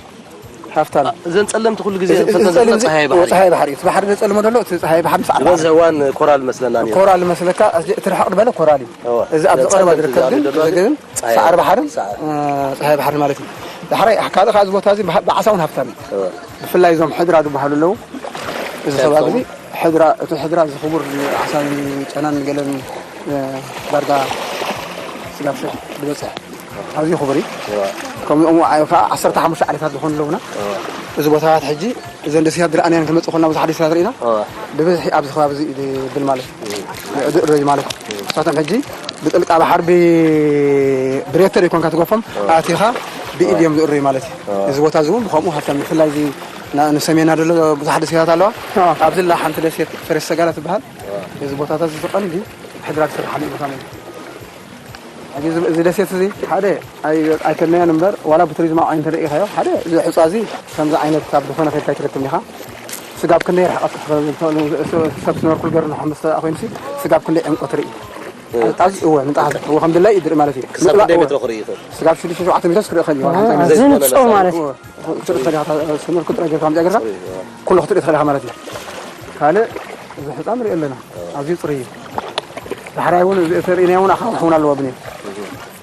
ሃፍታም እዘን ፀለምቲ ኩሉ ግዜ ዝፈልጠን ዘለና ፀሃያይ ባሕሪ ፀሃያይ ባሕሪ እቲ ባሕሪ ዘፀልሞ ዘሎ እቲ ፀሃያይ ባሕሪ ሰዓር ዝበዝሕ እዋን ኮራል መስለና ነይሩ ኮራል መስለካ እቲ ርሕቕ ዝበለ ኮራል እዩ እዚ ኣብዚ ቀረባ ዝርከብ ግን እዚ ግን ሰዓር ባሕርን ፀሃያይ ባሕሪ ማለት እዩ ዳሕራይ ካልእ ከዓ እዚ ቦታ እዚ ብዓሳ እውን ሃፍታም እዩ ብፍላይ እዞም ሕድራ ዝበሃሉ ኣለዉ። እዚ ከባቢ እዚ ሕድራ፣ እቲ ሕድራ እዚ ክቡር ዓሳን ጨናን ገለን፣ እ፣ ዳርጋ ስጋብ ሽሕ ዝበጽሕ ኣዝዩ ክቡር እዩ። ከምኡ ከዓ ዓሰርተ ሓሙሽተ ዓሌታት ዝኾኑ ኣለዉና። እዚ ቦታታት ሕጂ እዘን ደሴታት ዝረኣናየን ክመጽእ ከለና ብዙሓት ደሴታት ርኢና። ብብዝሒ ኣብዚ ከባቢ እዚ እዩ ዝብል ማለት እዩ። ዝእረዩ ማለት እዩ። ንሳቶም ሕጂ ብጥልቃ ባሕር ብ-፣ ብሬተር ይኮንካ ትገፎም፣ ኣቲኻ ብኢድ እዮም ዝእረዩ ማለት እዩ። እዚ ቦታ እዚ እውን ብኸምኡ ሃብታም እዩ። ብፍላይ እዚ ና-፣ ንሰሜና ዘሎ ብዙሓት ደሴታት ኣለዋ። ኣብዚ ላ ሓንቲ ደሴት ፈረስ ሰጋላ ትበሃል። እዚ ቦታታት እዚ ቀንዲ ሕድራ ዝስርሓሉ እዩ ቦታ ማለት እዩ። ሕጂ እዚ፣ እዚ ደሴት እዚ ሓደ ኣይ-፣ ኣይከድናዮን እምበር፣ ዋላ ብቱሪዝማዊ ዓይኒ እንተደኢኻዮ፣ ሓደ እዚ ሑጻ እዚ ከምዚ ዓይነት ካብ ዝኾነ ከድካ ኣይትረክብን ኢኻ። ስጋብ ክንደይ ርሕቐት ክትኸ-፣ ሰብ ስነርኩል ገይሩ ንሓምስ ተኣ ኮይኑሲ፣ ስጋብ ክንደይ ዕምቆት ርኢ። ኣዝዩ፣ እወ፣ ንጣሕ፣ እወ፣ ከም ድላይ ይድርኢ ማለት እዩ። ክሳብ ክንደይ ሜትሮ ክርኢ ይኽእል? ስጋብ ሽዱሽተ ሸውዓተ ሜትሮስ ክርኢ ይኽእል እዩ። ዋላ ሓንቲ ዓይነት ዝንጾ ማለት እዩ። እወ፣ ክትርኢ ትኽእል ኢኻ፣ ስነርኩል ጥራይ ጌርካ ከምዚኣ ጌርካ፣ ጽሩይ፣ እወ። ኩሉ ክትርኢ ትኽእል ኢኻ ማለት እዩ። ካልእ እዚ ሑጻ ንርኢ ኣለና። ኣዝዩ ጽሩይ እዩ። ዳሕራይ እውን እዚ እተርእናዮ እውን ኣኻውሕ እውን ኣለዎ ብንዮ።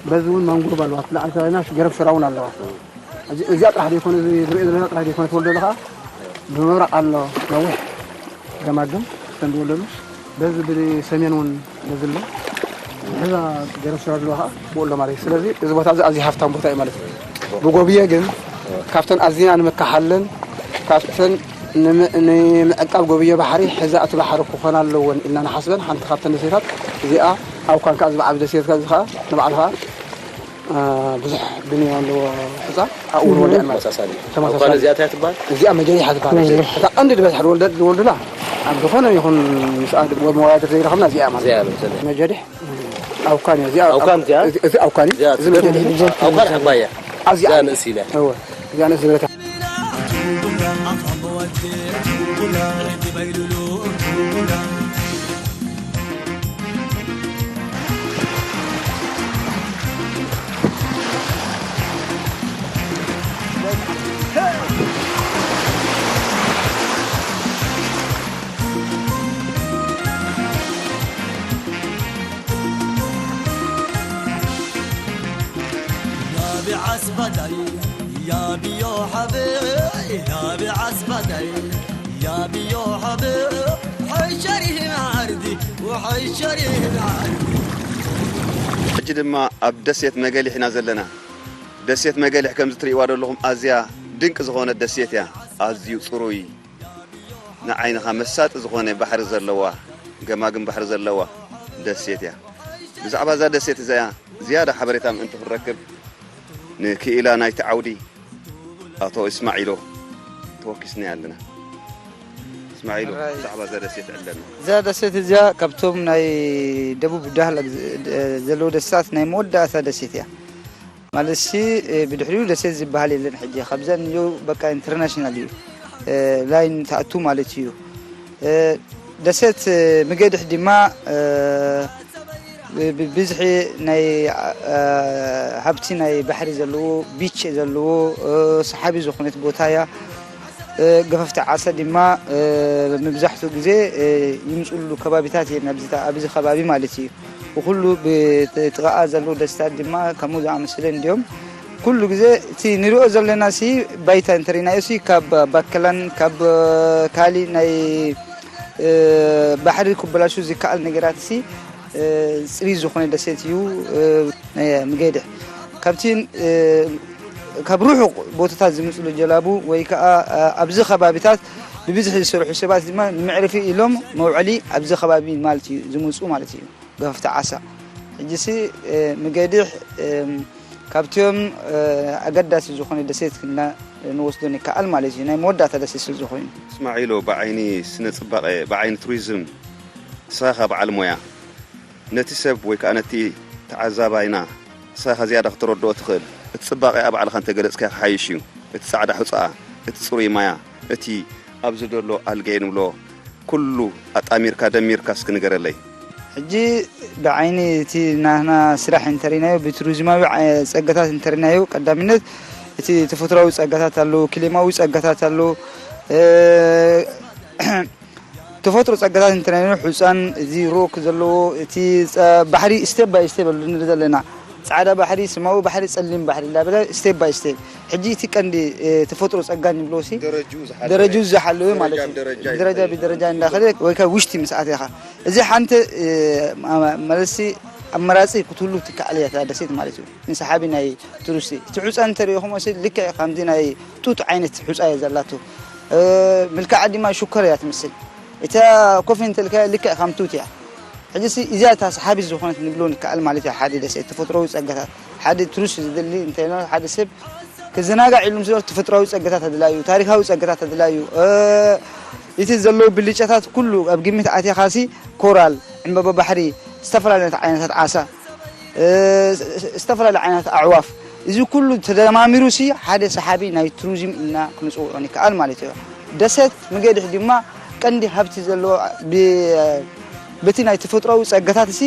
በዚ እውን ማንጎብ ኣለዋ። ኣብቲ ላዕሊ ተባሂልና ገረብ ሽራ እውን ኣለዋ። እዚ፣ እዚኣ ጥራሕ ዘይኮነ፣ እዚ ዝርእዮ ዘለና ጥራሕ ዘይኮነ ትወልደሉ ከዓ ብመብራቕ ኣሎ። ነዊሕ ገማግም እተን ዝወልደሉ በዚ ብሰሜን እውን በዚ ኣሎ። ብሕዛ ገረብ ሽራ ዘለዋ ከዓ ብኡ ኣሎ ማለት እዩ። ስለዚ እዚ ቦታ እዚ ኣዝዩ ሃፍታም ቦታ እዩ ማለት እዩ። ብጎብየ ግን ካብተን ኣዝና ንምካሓለን ካብተን ንምዕ-፣ ንምዕቃብ ጎብየ ባሕሪ ሕዛ እቲ ባሕሪ ክኾና ኣለወን ኢልና ንሓስበን ሓንቲ ካብተን ደሴታት እዚኣ ኣውካን ከዓ እዚ በዓል ደሴት እዚ ከዓ ንባዕሉ ከዓ አ፣ ብዙሕ ብንዮ ኣለዎ። ሕፃ ኣብኡ እውን ወዲዐን ማለት እዩ። ተመሳሳሊ። ተመሳሳሊ። እኳ እዚኣ እንታይ ትበሃል? እዚኣ መጀሪሓ ትበሃል። መጀሪሕ። እታ ቀንዲ ዝበዝሐ ዝወልደ-፣ ዝወልዱላ ኣብ ዝኾነ ይኹን ምስኣ መወዳድር ዘይረኸብና እዚኣ ማለት እዚኣ እዩ። መሰለኝ። መጀሪሕ ኣውካን እዩ። እዚኣ ኣውካን እዚኣ? እዚ፣ እዚ ኣውካን እዩ። እዚኣ እዚ መጀሪሕ። ኣውካን ሓባያ። ኣብዚኣ እዚኣ ንእስ ኢለ። እወ። እዚኣ ንእስ ዝበለታ። ሕጂ ድማ ኣብ ደሴት መገሊሕ ኢና ዘለና። ደሴት መገሊሕ ከምዚ ትርእይዋ ዘለኹም ኣዝያ ድንቂ ዝኾነት ደሴት እያ። ኣዝዩ ጽሩይ፣ ንዓይንኻ መሳጢ ዝኾነ ባሕሪ ዘለዋ፣ ገማግም ባሕሪ ዘለዋ ደሴት እያ። ብዛዕባ እዛ ደሴት እዚኣ ዝያዳ ሓበሬታ ምእንቲ ክንረክብ ንክኢላ ናይቲ ዓውዲ ኣቶ እስማዒሎ ተወኪስናዮ ኣለና። እስማዒሎ፣ ሕራይ። ብዛዕባ እዛ ደሴት ዕለና። እዛ ደሴት እዚኣ ካብቶም ናይ ደቡብ ዳህላክ ዝ-፣ ድ-፣ ዘለዉ ደሴታት ናይ መወዳእታ ደሴት እያ። ማለትሲ፣ እ፣ ብድሕሪኡ ደሴት ዝበሃል የለን። ሕጂ ካብዘን እዩ በቃ ኢንተርናሽናል እዩ፣ እ፣ ላይን ትኣቱ ማለት እዩ። እ፣ ደሴት፣ እ፣ ምገድሕ ድማ፣ እ፣ ብ-፣ ብዝሒ ናይ፣ እ፣ ሃብቲ ናይ ባሕሪ ዘለዎ፣ ቢች ዘለዎ፣ እ፣ ሰሓቢ ዝኾነት ቦታ እያ። እ፣ ገፈፍቲ ዓሳ ድማ፣ እ፣ መብዛሕትኡ ግዜ፣ እ፣ ይምፅሉ ከባቢታት እየን ኣብዚ ታ-፣ ኣብዚ ከባቢ ማለት እዩ። ብኩሉ ብጥቓኣ ዘለዉ ደሴታት ድማ ከምኡ ዝኣመሰለ እንድዮም። ኩሉ ግዜ እቲ ንሪኦ ዘለና ሲ ባይታ እንተሪናዮ ሲ ካብ ባከላን ካብ ካሊእ ናይ፣ እ፣ ባሕሪ ክበላሹ ዝከኣል ነገራት ሲ፣ እ፣ ጽሩይ ዝኾነ ደሴት እዩ፣ እ፣ ናይ ምገድሕ። ካብቲ፣ እ፣ ካብ ርሑቕ ቦታታት ዝምጽሉ ጀላቡ ወይ ከኣ፣ እ፣ ኣብዚ ከባቢታት ብብዝሒ ዝሰርሑ ሰባት ድማ ንመዕረፊ ኢሎም መውዐሊ ኣብዚ ከባቢ ማለት እዩ ዝምጽኡ ማለት እዩ። ገፈፍቲ ዓሳ። ሕጂሲ፣ እ፣ ምገድሕ፣ እም፣ ካብቲኦም፣ እ፣ ኣገዳሲ ዝኾነ ደሴት ክልና ንወስዶ ንከኣል ማለት እዩ። ናይ መወዳእታ ደሴት ስለ ዝኾይኑ። እስማዒሎ፣ ብዓይኒ ስነ ጽባቐ፣ ብዓይኒ ቱሪዝም፣ ንስኻ በዓል ሞያ፣ ነቲ ሰብ ወይ ከኣ ነቲ ተዓዛባይና ንስኻ ዝያዳ ክትረድኦ ትኽእል። እቲ ጽባቐኣ ባዕልኻ እንተገለጽካዮ ክሓይሽ እዩ። እቲ ጻዕዳ ሑጻኣ፣ እቲ ጽሩይ ማያ፣ እቲ ኣብዚ ዘሎ ኣልጌ ንብሎ፣ ኩሉ ኣጣሚርካ ደሚርካ እስኪ ንገረለይ። ሕጂ ብዓይኒ እቲ ናህና ስራሕ እንተሪናዮ ብቱሪዝማዊ ዓ-፣ ጸጋታት እንተሪናዮ ቀዳምነት እቲ ተፈጥሮኣዊ ጸጋታት ኣሎ፣ ክሊማዊ ጸጋታት ኣሎ። እ፣ ተፈጥሮ ጸጋታት እንተሪናዮ ሑጻን እዚ ሮክ ዘለዎ እቲ ጸ-፣ ባሕሪ ስቴፕ ባይ ስቴፕ ኣሎ ንርኢ ዘለና። ጻዕዳ ባሕሪ፣ ስማዊ ባሕሪ፣ ጸሊም ባሕሪ እንዳበለ step by step። ሕጂ እቲ ቀንዲ፣ እ፣ ተፈጥሮ ጸጋ ንብሎ ሲ ደረጅኡ ዝሓለወ ደረጅኡ ዝሓለወ ደረጃ ማለት እዩ። ብደረጃ ደረጃ ይኸይድ። ብደረጃ እንዳኸደ ወይ ካብ ውሽጢ ምስ ኣትያኻ። እዚ ሓንቲ፣ እ፣ ማ-፣ ማ-፣ ማለት ሲ ኣመራጺ ክትህሉ ትከኣል እያ እታ ደሴት ማለት እዩ። ንሰሓቢ ናይ ቱሪስት። እቲ ሑጻ እንተሪኢኹሞ ሲ ልክዕ ከምዚ ናይ ጡጥ ዓይነት ሑጻ እያ ዘላቶ። እ፣ ምልክዓ ድማ ሽኮር እያ ትመስል። እታ ኮፍ እንተልካያ ልክዕ ከም ጡጥ እያ። ሕጂ ሲ እዚኣ እታ ሰሓቢት ዝኾነት ንብሎ ንከኣል ማለት እዩ። ሓደ ደሴት ተፈጥሮዊ ጸጋታት፣ ሓደ ቱሪስት ዝደሊ እንተይኖ ሓደ ሰብ ክዘናጋዕ ኢሉ ምስ ዘሎ ተፈጥሮዊ ጸጋታት ኣድላዩ፣ ታሪኻዊ ጸጋታት ኣድላዩ፣ እ፣ እቲ ዘለዉ ብልጫታት ኩሉ ኣብ ግምት ኣቲኻ ሲ ኮራል፣ ዕምበባ ባሕሪ፣ ዝተፈላለዩ ዓይነታት ዓሳ፣ እ፣ ዝተፈላለዩ ዓይነት ኣዕዋፍ፣ እዚ ኩሉ ተደማሚሩ ሲ ሓደ ሰሓቢ ናይ ቱሪዝም ኢልና ክንጽውዖ ንከኣል ማለት እዩ። ደሴት መገድሕ ድማ ቀንዲ ሃብቲ ዘለዎ ብ-፣ በቲ ናይ ተፈጥሮኣዊ ጸጋታት ሲ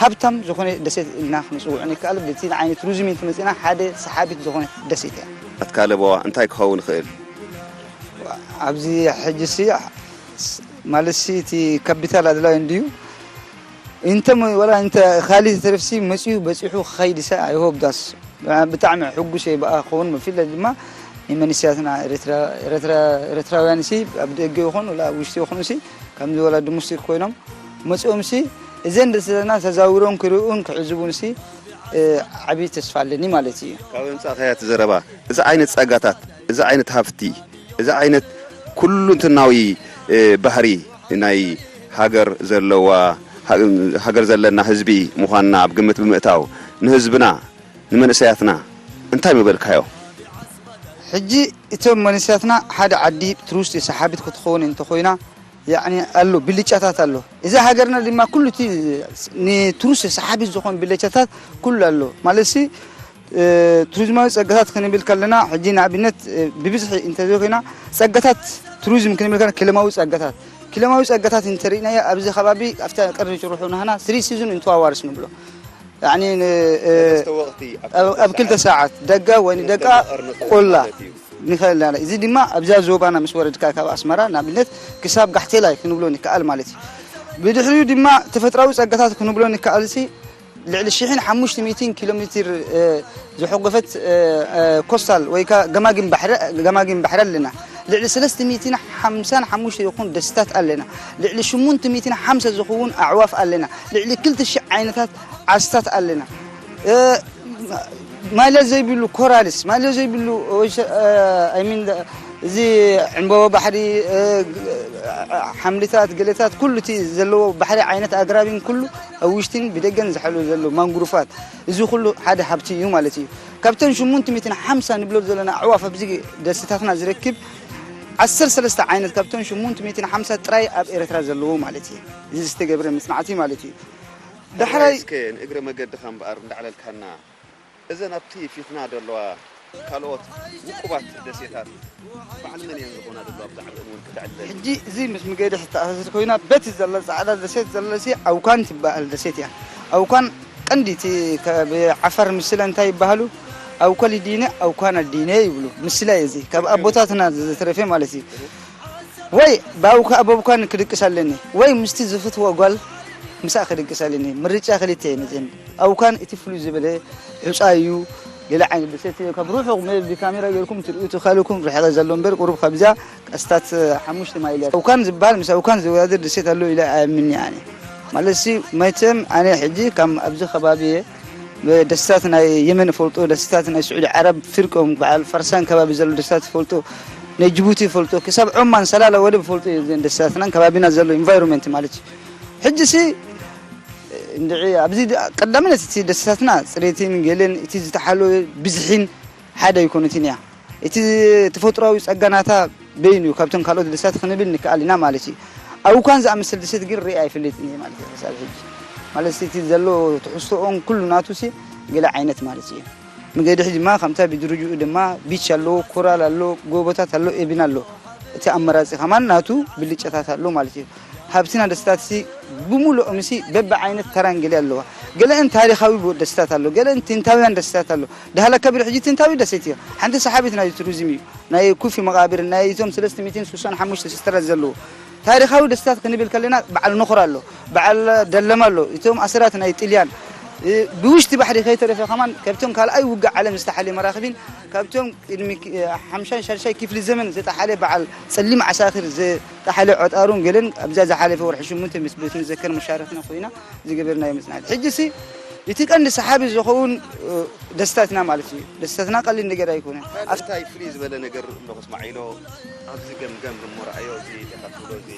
ሃብታም ዝኾነ ደሴት ኢልና ክንጽውዖ ንከኣል። በቲ ንዓይኒ ቱሪዝም እንተመጺእና ሓደ ሰሓቢት ዝኾነ ደሴት እያ። ኣትካለበዋ እንታይ ክኸውን ይኽእል? ኣብዚ ሕጂ ሲ ስ-፣ ማለት ሲ እቲ ካፒታል ኣድላዩ እንድዩ። እንተ መ-፣ ወላ እንተ ካሊእ ተረፍሲ መጺኡ በጺሑ ክኸይድ ሰ ኣይሆብዳስ። ብጣዕሚ ሕጉስ እየ ብኣ ክኸውን፣ ብፍላይ ድማ ንመንስያትና ኤርትራ-፣ ኤርትራ-፣ ኤርትራውያን ሲ ኣብ ደገ ይኹን ወላ ኣብ ውሽጢ ይኹን ሲ ከምዚ ወላ ዶሜስቲክ ኮይኖም መጺኦም ሲ እዘን ደሴታትና ተዛዊሮም ክርእኡን ክዕዝቡን ሲ፣ እ፣ ዓቢ ተስፋ ኣለኒ ማለት እዩ። ካብ ኣምጻእካያ እቲ ዘረባ፣ እዚ ዓይነት ጸጋታት፣ እዚ ዓይነት ሃፍቲ፣ እዚ ዓይነት ኩሉንትናዊ፣ እ፣ ባህሪ ናይ ሃገር ዘለዋ፣ ሃ-፣ ሃገር ዘለና ህዝቢ ምዃንና ኣብ ግምት ብምእታው፣ ንህዝብና፣ ንመንእሰያትና እንታይ ምበልካዮ? ሕጂ እቶም መንእሰያትና ሓደ ዓዲ ቱሪስት ሰሓቢት ክትኸውን እንተኾይና፣ ያዕኒ ኣሎ፣ ብልጫታት ኣሎ። እዛ ሃገርና ድማ ኩሉ እቲ ንቱሪስት ሰሓቢት ዝኾን ብልጫታት ኩሉ ኣሎ። ማለትሲ፣ እ፣ ቱሪዝማዊ ጸጋታት ክንብል ከለና፣ ሕጂ ንኣብነት፣ እ፣ ብብዝሒ እንተዘይኮይና፣ ጸጋታት ቱሪዝም ክንብል ከለና፣ ክለማዊ ጸጋታት፣ ክለማዊ ጸጋታት እንተርኢናዮ፣ ኣብዚ ከባቢ ኣብታ ቀርኒ ጭርሑ ናህና ስሪ ሲዝን እንተዋዋርስ ንብሎ። ያዕኒ ን-፣ እ፣ ሰለስተ ወቕቲ ኣብ ኣብ፣ ክልተ ኣብ ክልተ ሰዓት። ሰዓት ደጋ ወይ ንደጋ ደጋ መቐር ንኽእል ቆላ ማለት እዩ። ንኽእል ኣለና። እዚ ድማ ኣብዛ ዞባና ምስ ወረድካ ካብ ኣስመራ ንኣብነት ክሳብ ጋሕቴላይ ክንብሎ ንከኣል ማለት እዩ። ብድሕሪኡ ድማ ተፈጥራዊ ጸጋታት ክንብሎ ንከኣል ሲ ልዕሊ ሽሕን ሓሙሽተ ሚእትን ኪሎ ሜትር፣ እ፣ ዝሕጎፈት፣ እ፣ እ፣ ኮስታል ወይ ከኣ ገማግም ባሕሪ፣ ገማግም ባሕሪ ኣለና። ልዕሊ ሰለስተ ሚእትን ሓምሳን ሓሙሽተ ይኹን ደሴታት ኣለና። ልዕሊ ሽሙንተ ሚእትን ሓምሳ ዝኸውን ኣዕዋፍ ኣለና። ልዕሊ ክልተ ሽሕ ዓይነታት ዓስታት ኣለና። እ፣ ማልያ ዘይብሉ ኮራልስ፣ ማልያ ዘይብሉ ወይ ሸ-፣ እ፣ I mean፣ እዚ ዕምበባ ባሕሪ፣ እ፣ ሓምልታት፣ ገለታት፣ ኩሉ እቲ ዘለዎ ባሕሪ ዓይነት ኣግራብን ኩሉ ኣብ ውሽጥን ብደገን ዝሓልው ዘሎ ማንግሩፋት፣ እዚ ኩሉ ሓደ ሃብቲ እዩ ማለት እዩ። ካብተን ሽሙንተ ሚእትን ሓምሳ ንብሎ ዘለና ኣዕዋፍ ኣብዚ ደሴታትና ዝረክብ ዓሰርተ ሰለስተ ዓይነት ካብተን ሽሙንተ ሚእትን ሓምሳ ጥራይ ኣብ ኤርትራ ዘለዎ ማለት እዩ። እዚ ዝተገብረ መጽናዕቲ ማለት እዩ። ዳሕራይ እስከ ንእግረ መገድኻ እምበኣር እንዳዕለልካና፣ እዘን ኣብቲ ፊትና ዘለዋ ካልኦት ውቁባት ደሴታት በዓል መን እየን ዝኾና ዘለዋ? ብዛዕባኦም እውን ክትዕለል። ሕጂ እዚ ምስ ምገድሕ ዝተኣሳሰር ኮይና፣ በቲ ዘላ ጻዕዳ ደሴት ዘለሲ ኣውካን ትበሃል ደሴት እያ። ኣውካን ቀንዲ እቲ ከ-፣ ብዓፋር ምስለ እንታይ ይበሃሉ? ኣውካል ዲነ፣ ኣውካን ኣዲነ ይብሉ። ምስለ እዩ እዚ። ካብ ኣቦታትና ዝተረፈ ማለት እዩ። ወይ ብኣውካ-፣ ኣብ ኣውካን ክድቅስ ኣለኒ፣ ወይ ምስቲ ዝፍትዎ ጓል ምሳእ ክድቅስ ኣለኒ። ምርጫ ክልተ እየን እዘን። ኣውካን እቲ ፍሉይ ዝበለ ሑጻ እዩ። ገለ ዓይነት ደሴት እዩ። ካብ ርሑቕ መ-፣ ብካሜራ ጌርኩም ትርእዩ ትኸልኩም ርሕቐ ዘሎ እምበር፣ ቁሩብ ካብዛ ኣስታት ሓሙሽተ ማይል እያ። ኣውካን ዝበሃል ምስ ኣውካን ዝወዳደር ደሴት ኣሎ ኢለ ኣያምን ኣነ። ማለትሲ መቸም ኣነ ሕጂ ካብ ኣብዚ ከባቢ እየ። ደስታት ናይ የመን እፈልጦ፣ ደስታት ናይ ስዑዲ ዓረብ ፍርቆም፣ በዓል ፈርሳን ከባቢ ዘሎ ደስታት እፈልጦ፣ ናይ ጅቡቲ እፈልጦ፣ ክሳብ ዖማን ሰላላ ወደብ እፈልጦ እየ። እዘን ደስታትናን ከባቢና ዘሎ ኢንቫይሮንመንት ማለት እዩ። ሕጂ ሲ እንድዒ ኣብዚ ድ-፣ ቀዳምነት እቲ ደስታትና ጽሬትን ገለን እቲ ዝተሓለወ ብዝሒን ሓደ ኣይኮነትን እያ። እቲ ተፈጥሮኣዊ ጸጋ ናታ በይኑ እዩ፣ ካብተን ካልኦት ደሴታት ክንብል ንከኣል ኢና ማለት እዩ። ኣውካን ዝኣመሰል ደሴት ግን ርእየ ኣይፈልጥን እየ ማለት እዩ ክሳብ ሕጂ። ማለት እቲ ዘሎ ትሕዝቶኦን ኩሉ ናቱ ሲ ገለ ዓይነት ማለት እዩ። መገድሒ ድማ ከምታ ብድርጅኡ ድማ ቢች ኣሎ፣ ኮራል ኣሎ፣ ጎቦታት ኣሎ፣ ኤብን ኣሎ። እቲ ኣመራጺ ከማን ናቱ ብልጫታት ኣሎ ማለት እዩ። ሃብትና ደስታት ሲ ብምሉኦም ሲ በብዓይነት ተራን ገለ ኣለዋ። ገለአን ታሪኻዊ ቦ-፣ ደስታት ኣሎ፣ ገለአን ጥንታውያን ደስታት ኣሎ። ዳህላ ከቢር ሕጂ ጥንታዊ ደሴት እዩ። ሓንቲ ሰሓቢት ናይ ቱሪዝም እዩ። ናይ ኩፊ መቓብር፣ ናይ እቶም ሰለስተ ሚእትን ስሳን ሓሙሽተ ሲስተራት ዘለዎ። ታሪኻዊ ደስታት ክንብል ከለና በዓል ነኹራ ኣሎ፣ በዓል ደለማ ኣሎ፣ እቶም ኣሰራት ናይ ጥልያን፣ ብውሽጢ ባሕሪ ከይተረፈ ከማን ካብቶም ካልኣይ ውግእ ዓለም ዝተሓለ መራኽቢን ካብቶም ቅድሚ ሓምሻን ሻድሻይ ክፍሊ ዘመን ዝተሓለ በዓል ጸሊም ዓሳክር ዝተሓለ ዕጣሩን ገለን ኣብዛ ዝሓለፈ ወርሒ ሽሙንተ ምስ ቤት መዘከር መሻረፍና ኮይና ዝገበርናዮ መጽናዕቲ። ሕጂ ሲ እቲ ቀንዲ ሰሓቢ ዝኸውን ደስታትና ማለት እዩ። ደስታትና ቀሊል ነገር ኣይኮነን። እንታይ ፍልይ ዝበለ ነገር ኣሎ ከስማዕ ኢሎ ኣብዚ ገምገም እሞ ረኣዮ እዚ ተኸትሎ እዚ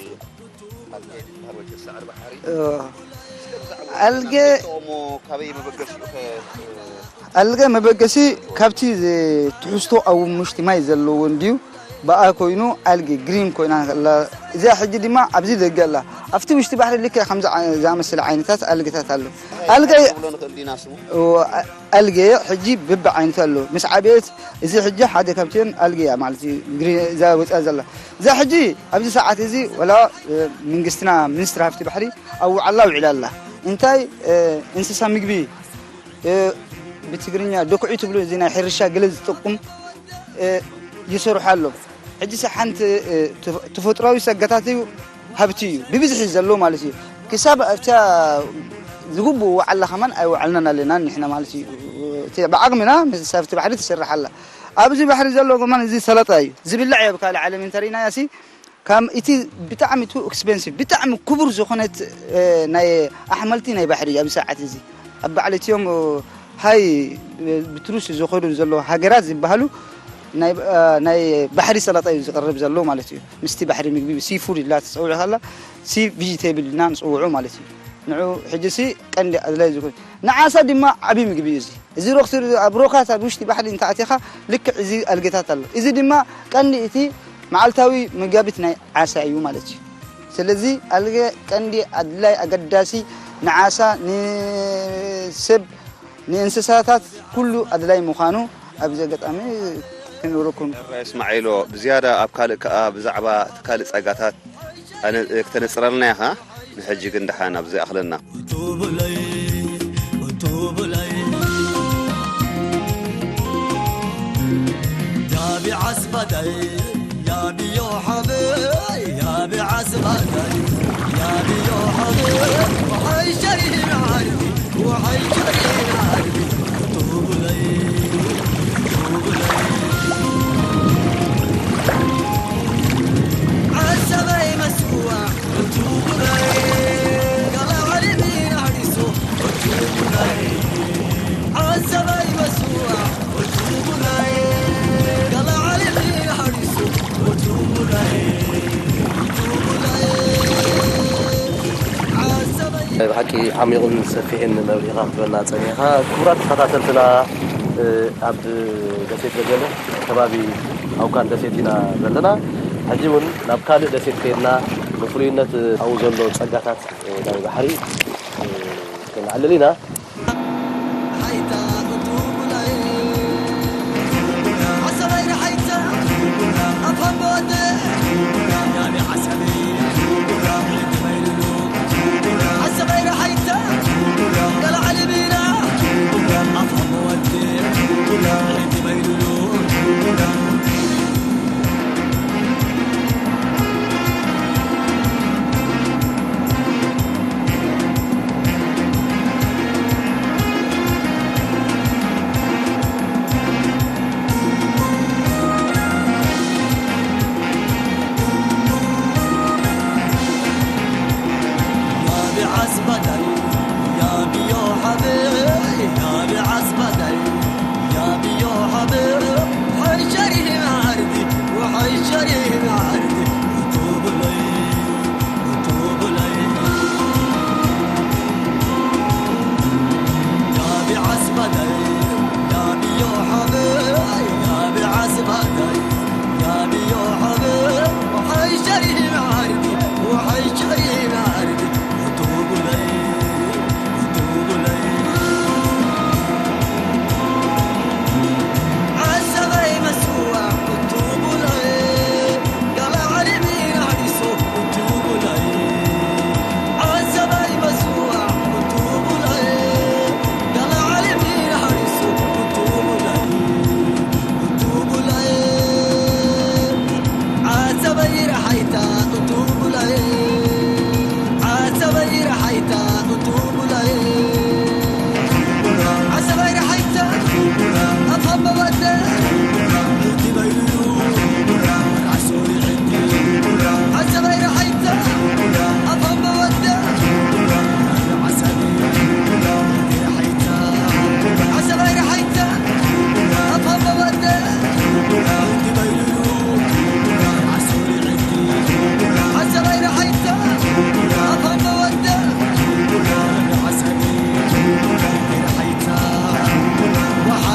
ኣልጌ ኣልጌ ኣልጌ መበገሲ ካብቲ ትሕዝቶ ኣብ ውሽጢ ማይ ዘለዎ እንድዩ። ብኣ ኮይኑ ኣልጌ ግሪን ኮይና ከላ እዚኣ ሕጂ ድማ ኣብዚ ደገ ኣላ። ኣብቲ ውሽጢ ባሕሪ ልክዕ ከምዚ ዝኣመሰለ ዓይነታት ኣልጌታት ኣሎ። ኣልጌ ኣልጌ ሕጂ ብቢ ዓይነቱ ኣሎ። ምስ ዓበየት እዚ ሕጂ ሓደ ካብቲን ኣልጌ እያ ማለት እዩ። እዛ ወፅያ ዘላ እዛ ሕጂ ኣብዚ ሰዓት እዚ ወላ መንግስትና ሚኒስትሪ ሃፍቲ ባሕሪ ኣብ ውዓላ ውዒላ ኣላ። እንታይ እንስሳ ምግቢ ብትግርኛ ደኩዒ ትብሉ እዚ ናይ ሕርሻ ገለ ዝጠቁም ይሰርሑ ኣሎ። ሕጂ ሓንቲ ተፈጥሯዊ ፀጋታት እዩ ሃብቲ እዩ ብብዝሒ ዘሎ ማለት እዩ። ክሳብ ኣብታ ዝግብኡ ወዓላ ከማን ኣይወዓልናን ኣለና ንሕና ማለት እዩ። እቲ ብዓቕምና ምስ ሃፍቲ ባሕሪ ትሰርሕ ኣላ። ኣብዚ ባሕሪ ዘሎ ከማን እዚ ሰላጣ እዩ ዝብላዕ እዩ። ኣብ ካልእ ዓለም እንተሪእናዮ ሲ ካብ እቲ ብጣዕሚ ቱ ኤክስፔንሲቭ ብጣዕሚ ክቡር ዝኾነት ናይ ኣሕመልቲ ናይ ባሕሪ እዩ። ኣብዚ ሰዓት እዚ ኣብ ባዕለትዮም ሃይ ብቱሪስት ዝኸዱ ዘለዉ ሃገራት ዝበሃሉ ናይ ባሕሪ ሰላጣ እዩ ዝቐርብ ዘሎ ማለት እዩ። ምስቲ ባሕሪ ምግቢ ሲ ፉድ ኢላ ትፀውዑ ከላ ሲ ቪጂቴብል ኢልና ንፅውዑ ማለት እዩ። ንዑ ሕጂ ሲ ቀንዲ ኣድላይ ዝኾነ ንዓሳ ድማ ዓብዪ ምግቢ እዩ። እዚ እዚ ሮክሲ ኣብ ሮካት ኣብ ውሽጢ ባሕሪ እንተኣቲኻ ልክዕ እዚ ኣልጌታት ኣሎ። እዚ ድማ ቀንዲ እቲ መዓልታዊ መጋቢት ናይ ዓሳ እዩ ማለት እዩ። ስለዚ ኣልገ ቀንዲ ኣድላይ ኣገዳሲ ንዓሳ ንሰብ ንእንስሳታት ኩሉ ኣድላይ ምዃኑ ኣብዚ ኣጋጣሚ ክንብረኩም። እስማዒሎ ብዝያዳ ኣብ ካልእ ከኣ ብዛዕባ እቲ ካልእ ጸጋታት ኣነ ክተነጽረልና ኢኻ። ንሕጂ ግን ደሓን ኣብዚ ኣኽለና። ብሓቂ ዓሚቑን ሰፊሕን መብሪኻ ክትበና ጸኒኻ። ክቡራት ተኸታተልትና፣ ኣብ ደሴት ደገለ ከባቢ ኣውካን ደሴት ኢና ዘለና። ሕጂ እውን ናብ ካልእ ደሴት ከይድና ንፍሉይነት ኣብኡ ዘሎ ጸጋታት ናይ ባሕሪ ከነዕልል ኢና።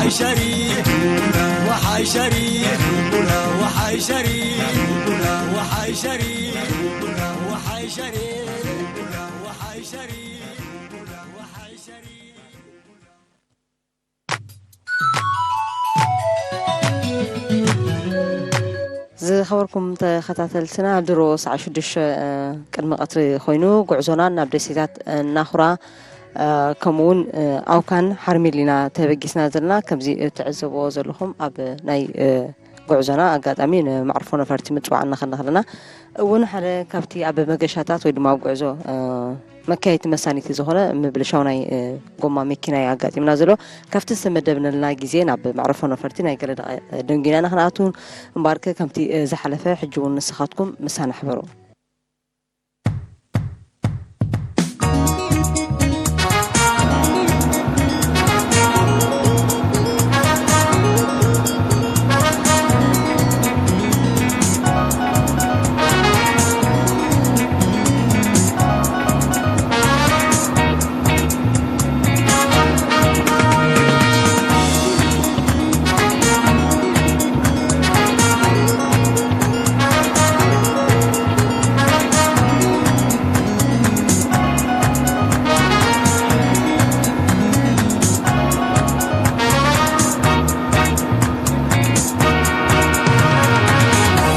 شري، وحي شري، وحي شري، وحي شري، وحي شري، وحي شري، وحي شري. ዝኸበርኩም ተኸታተልትና፣ ድሮ ሰዓት ሽዱሽተ ቅድሚ ቀትሪ ኮይኑ፣ ጉዕዞና ናብ ደሴታት ናኹራ ከምኡ እውን ኣውካን ሓርሚል ኢና ተበጊስና ዘለና። ከምዚ እትዕዘብዎ ዘለኹም፣ ኣብ ናይ ጉዕዞና ኣጋጣሚ ንመዕርፎ ነፈርቲ ምፅዋዕና ከለና እውን ሓደ ካብቲ ኣብ መገሻታት ወይ ድማ ኣብ ጉዕዞ መካየድቲ መሳኒቲ ዝኾነ ምብልሻው ናይ ጎማ መኪና እዩ ኣጋጢምና ዘሎ። ካብቲ ዝተመደብነልና ግዜ ናብ መዕርፎ ነፈርቲ ናይ ገለ ደቂቕ ደንጊና ኢና ክንኣቱ እምበኣርከ፣ ከምቲ ዝሓለፈ ሕጂ እውን ንስኻትኩም ምሳና ሕበሩ።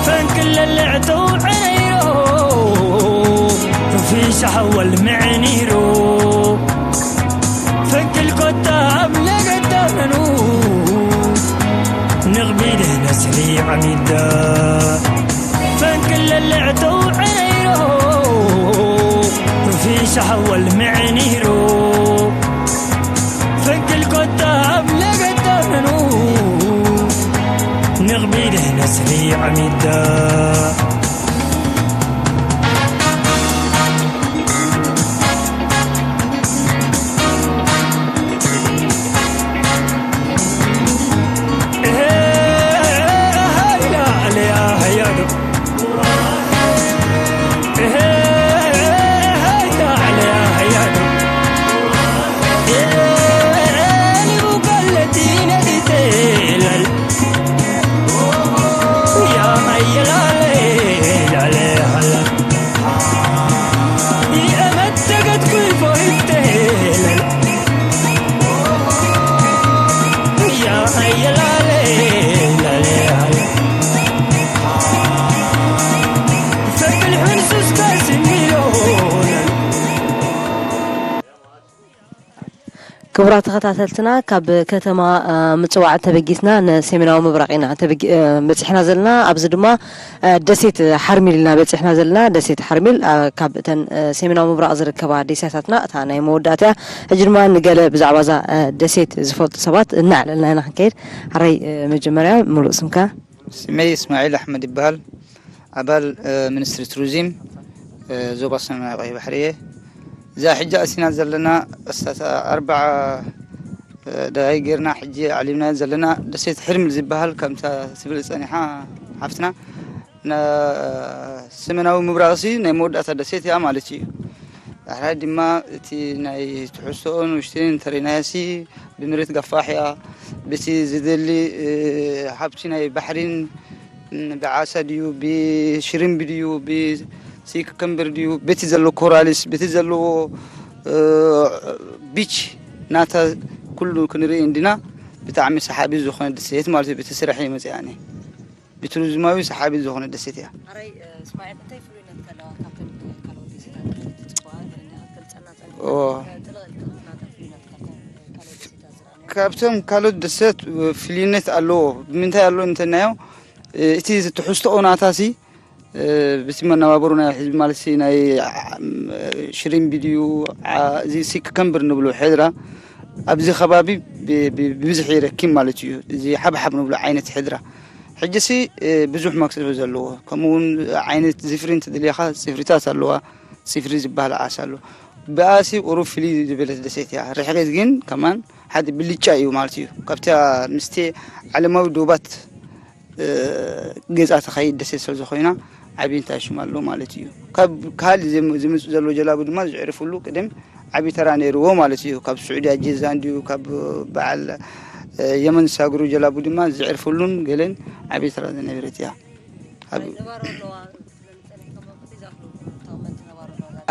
ፈንቅል ለልዕተው ዕረይሮ፣ ሩፊሻ ሓወል ምዕኒሮ። ፈንቅል ኮታ ኣብ ለገዳመኑ፣ ንቕቢድ ነስሪ ዓሚዳ። ፈንቅል ለልዕተው ዕረይሮ፣ ሩፊሻ ሓወል ምዕኒሮ። ፈንቅል ኮታ ኣብ ለገዳመኑ፣ ንቕቢድ ነስሪ ዓሚዳ። ክቡራት ተኸታተልትና፣ ካብ ከተማ ምጽዋዕ ተበጊስና ንሰሜናዊ ምብራቕ ኢና በጺሕና ዘለና። ኣብዚ ድማ ደሴት ሓርሚል ኢና በጺሕና ዘለና። ደሴት ሓርሚል ካብ እተን ሰሜናዊ ምብራቕ ዝርከባ ደሴታትና እታ ናይ መወዳእታ እያ። ሕጂ ድማ ንገለ ብዛዕባ እዛ ደሴት ዝፈልጡ ሰባት እናዕለልና ኢና ክንከይድ። ሓራይ መጀመርያ ምሉእ ስምካ? ስመይ እስማዒል ኣሕመድ ይበሃል። ኣባል ሚኒስትሪ ቱሪዝም ዞባ ሰማይ ቀይሕ ባሕሪ እየ። እዛ ሕጂ ኣሲና ዘለና ኣስታት ኣርባዓ ደሃይ ጌርና ሕጂ ኣዕሊምና ዘለና ደሴት ሕርምል ዝበሃል ከምታ ትብል ጸኒሓ ሓፍትና፣ ሰሜናዊ ምብራቕሲ ናይ መወዳእታ ደሴት እያ ማለት እዩ። ዳሕራይ ድማ እቲ ናይ ትሕዝቶኦን ውሽጢን እንተሪናዮሲ ብመሬት ገፋሕ እያ። በቲ ዝደሊ ሃብቲ ናይ ባሕሪን ብዓሳ ድዩ ብሽሪምቢ ድዩ ብሲክከምበር ድዩ በቲ ዘሎ ኮራልስ በቲ ዘለዎ ቢች ናታ ኩሉ ክንርኢ እንዲና። ብጣዕሚ ሰሓቢ ዝኾነ ደሴት ማለት እዩ። በቲ ስራሕ እየ መፅኣኒ። ብቱሪዝማዊ ሰሓቢ ዝኾነ ደሴት እያ። ኣራይ እስማኤል፣ እንታይ ፍሉይነት ከለዋ ካብተን ካልኦት ደሴታት? ካብቶም ካልኦት ደሰት ፍልይነት ኣለዎ። ብምንታይ ኣሎ እንተናዮ፣ እቲ ትሕዝቶኦ ናታሲ ብቲ መነባበሩ ናይ ህዝቢ ማለት ናይ ሽሪምቢ ድዩ፣ እዚ ሲክ ከምብር ንብሎ ሕድራ ኣብዚ ከባቢ ብብዝሒ ይረኪብ ማለት እዩ። እዚ ሓብሓብ ንብሎ ዓይነት ሕድራ ሕጂሲ ብዙሕ መክሰብ ዘለዎ፣ ከምኡ እውን ዓይነት ዝፍሪ እንተደልየኻ ዝፍሪታት ኣለዋ። ጽፍሪ ዝበሃል ዓሳ ኣሎ። ብኣሲ ቁሩብ ፍልይ ዝበለት ደሴት እያ። ርሕቂት ግን ከማን ሓደ ብልጫ እዩ ማለት እዩ። ካብታ ምስቲ ዓለማዊ ዶባት ገጻ ተኸይድ ደሴት ስለ ዝኾይና ዓቢ እንታይ ሽም ኣሎ ማለት እዩ። ካብ ካልእ ዝም- ዝምጽእ ዘሎ ጀላቡ ድማ ዝዕርፍሉ ቅድም ዓቢ ተራ ነይርዎ ማለት እዩ። ካብ ስዑድያ ጀዛን ድዩ ካብ በዓል የመን ዝሳግሩ ጀላቡ ድማ ዝዕርፍሉን ገለን ዓብዪ ተራ ዝነበረት እያ።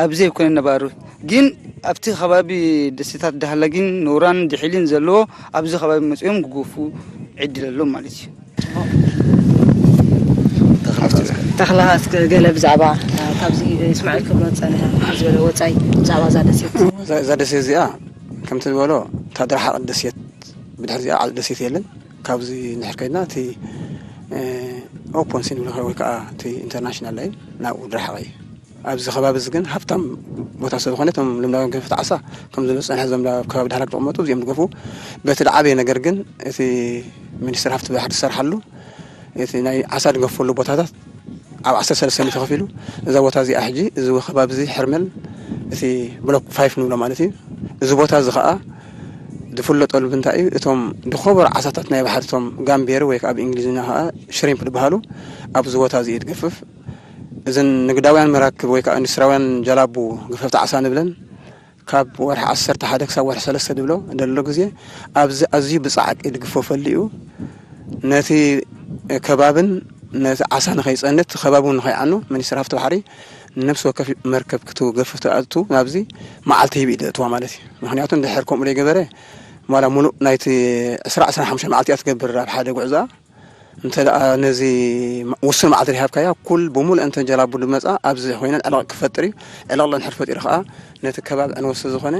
ኣብዚ ኣይኮነ ነባሩ ግን ኣብቲ ከባቢ ደሴታት ዳህላጊን ኖራን ድሒሊን ዘለዎ ኣብዚ ከባቢ መፂኦም ክጎፉ ዕድል ኣሎም ማለት እዩ። ተኽላ እስከ ገለ ብዛዕባ ካብዚ እስማዒል ክብሎ ዝፀንሐ ዝበለ ወፃኢ ብዛዕባ እዛ ደሴት። እዛ ደሴት እዚኣ ከምቲ ዝበሎ እታ ደርሓቕ ደሴት ብድሕሪ እዚኣ ዓል ደሴት የለን። ካብዚ እንድሕር ከይድና እቲ ኦፖንሲ ንብሎ ወይ ከዓ እቲ ኢንተርናሽናል ላይን ናብኡ ደርሓቕ እዩ። ኣብዚ ከባቢ እዚ ግን ሃብታም ቦታ ስለ ዝኾነ እቶም ልምዳውያን ገፈፍቲ ዓሳ ከም ዝብሎ ዝፀንሐ እዞም ኣብ ከባቢ ዳህላክ ዝቕመጡ እዚኦም ዝገፍኡ በቲ ዝዓበየ ነገር ግን እቲ ሚኒስትር ሃፍቲ ባሕሪ ዝሰርሓሉ እቲ ናይ ዓሳ ዝገፈሉ ቦታታት ኣብ ዓሰርተ ሰለስተ ሚእቲ ከፊሉ እዛ ቦታ እዚኣ ሕጂ እዚ ከባቢ እዚ ሕርመል እቲ ብሎክ ፋይፍ ንብሎ ማለት እዩ። እዚ ቦታ እዚ ከዓ ዝፍለጠሉ ብምንታይ እዩ? እቶም ዝኸበሩ ዓሳታት ናይ ባሕሪ እቶም ጋምቤሪ ወይ ከዓ ብእንግሊዝኛ ከዓ ሽሪምፕ ዝበሃሉ ኣብዚ ቦታ እዚ እዩ ዝገፍፍ። እዘን ንግዳውያን መራክብ ወይ ከዓ ኢንዱስትሪያውያን ጀላቡ ገፈፍቲ ዓሳ ንብለን ካብ ወርሒ ዓሰርተ ሓደ ክሳብ ወርሒ ሰለስተ ዝብሎ ዘሎ ግዜ ኣብዚ ኣዝዩ ብፃዕቂ ዝግፈፈሉ እዩ። ነቲ ከባብን ነቲ ዓሳ ንኸይፀንት ከባቢ እውን ንኸይዓኑ ሚኒስትር ሃፍቲ ባሕሪ ንነብሲ ወከፍ መርከብ ክትገፍፍ ትኣቱ ናብዚ መዓልቲ ሂቡ እዩ ዘእትዋ ማለት እዩ። ምክንያቱ እንድሕር ከምኡ ዘይገበረ ዋላ ሙሉእ ናይቲ ዕስራ ዕስራን ሓሙሽተን መዓልቲ እያ ትገብር ኣብ ሓደ ጉዕዞኣ። እንተ ደኣ ነዚ ውሱን መዓልቲ ዘይሃብካያ ኩል ብሙሉእ እንተ ጀላቡ ዝመፃ ኣብዚ ኮይነን ዕለቕ ክፈጥር እዩ። ዕለቕ እንድሕር ፈጢሩ ከዓ ነቲ ከባቢ ዕንወት ስለ ዝኾነ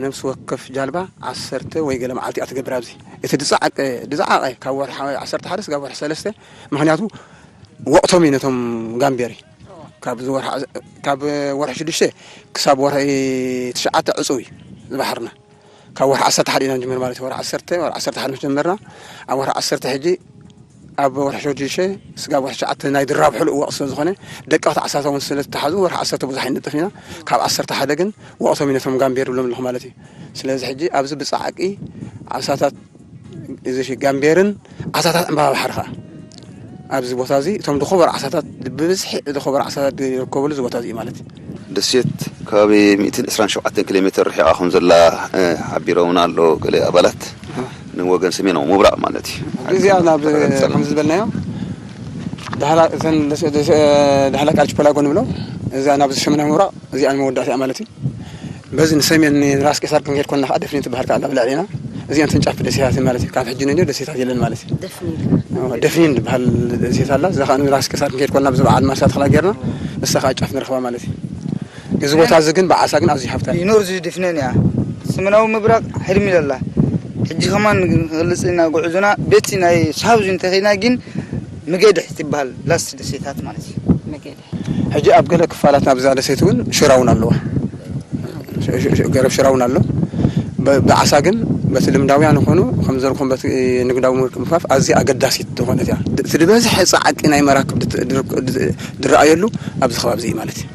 ነብሲ ወከፍ ጃልባ ዓሰርተ ወይ ገለ መዓልቲ እያ ትገብር ኣብዚ። እቲ ዝፀዓቀ ዝፀዓቐ ካብ ወርሒ ዓሰርተ ሓደ ስጋብ ወርሒ ሰለስተ ምክንያቱ ወቕቶም እዩ ነቶም ጋምቤሪ ካብ ወርሒ ሽዱሽተ ክሳብ ወርሒ ትሽዓተ ዕፁው እዩ ዝባሕርና። ካብ ወርሒ ዓሰርተ ሓደ ኢና ንጅምር ማለት እዩ። ወርሒ ዓሰርተ ወርሒ ዓሰርተ ሓደ ምስ ጀመርና ኣብ ወርሒ ዓሰርተ ሕጂ ኣብ ወርሒ ሸዱሽተ ስጋብ ወርሒ ትሽዓተ ናይ ድራብ ሕሉእ ወቕቲ ስለ ዝኾነ ደቀቕቲ ዓሳታት እውን ስለ ዝተሓዙ ወርሒ ዓሰርተ ብዙሕ ኣይንነጥፍ ኢና። ካብ ዓሰርተ ሓደ ግን ወቕቶም እዩ ነቶም ጋምቤር ብሎም ኣለኹ ማለት እዩ። ስለዚ ሕጂ ኣብዚ ብፃዕቂ ዓሳታት እዚ ጋምቤርን ዓሳታት ዕምባባ ባሕሪ ከዓ ኣብዚ ቦታ እዚ እቶም ዝኸበሩ ዓሳታት ብብዝሒ ዝኸበሩ ዓሳታት ዝርከበሉ እዚ ቦታ እዚ እዩ ማለት እዩ። ደሴት ከባቢ ሚእትን ዕስራን ሸውዓተን ኪሎ ሜትር ርሒቓ ከም ዘላ ሓቢሮምና ኣሎ ገለ ኣባላት ንወገን ሰሜናዊ ምብራቕ ማለት እዩ። እዚኣ ናብ ከም ዝበልናዮ ዳህላክ ኣርኪፔላጎ ንብሎ እዚኣ ናብ ሰሜናዊ ምብራቕ እዚኣ ንመወዳእታ እያ ማለት እዩ። በዚ ንሰሜን ንራስ ቄሳር ክንከይድ ኮና ከዓ ደፍኒን ትበሃል ከዓ ኣብ ልዕሊና እዚኣን ተንጫፍ ደሴታት ማለት እዩ። ካብ ሕጂ ንንዮ ደሴታት የለን ማለት እዩ። ደፍኒን ዝበሃል ደሴት ኣላ። እዛ ከዓ ንራስ ቄሳር ክንከይድ ኮና ብዚ በዓል ማርሳ ተኽላ ጌርና እሳ ከዓ ጫፍ ንረኽባ ማለት እዩ። እዚ ቦታ እዚ ግን ብዓሳ ግን ኣዝዩ ሃብታም እዩ። ይኖር ዝድፍነን እያ። ሰሜናዊ ምብራቕ ሕልሚ ለላ ሕጂ ከማን ክገልጽ ኢና ጉዕዞና ቤቲ ናይ ሳውዝ እንተኸይና ግን ምገድሕ ትበሃል ላስት ደሴታት ማለት እዩ። ሕጂ ኣብ ገለ ክፋላት ናብዛ ደሴት እውን ሽራ እውን ኣለዋ። ገረብ ሽራ እውን ኣሎ። ብዓሳ ግን በቲ ልምዳውያን ይኾኑ ከም ዘልኩም በቲ ንግዳዊ ምርክብ ምፋፍ ኣዝያ ኣገዳሲት ዝኾነት እያ። እቲ ዝበዝሐ ፃዕቂ ናይ መራክብ ዝረኣየሉ ኣብዚ ከባቢ እዚ ማለት እዩ።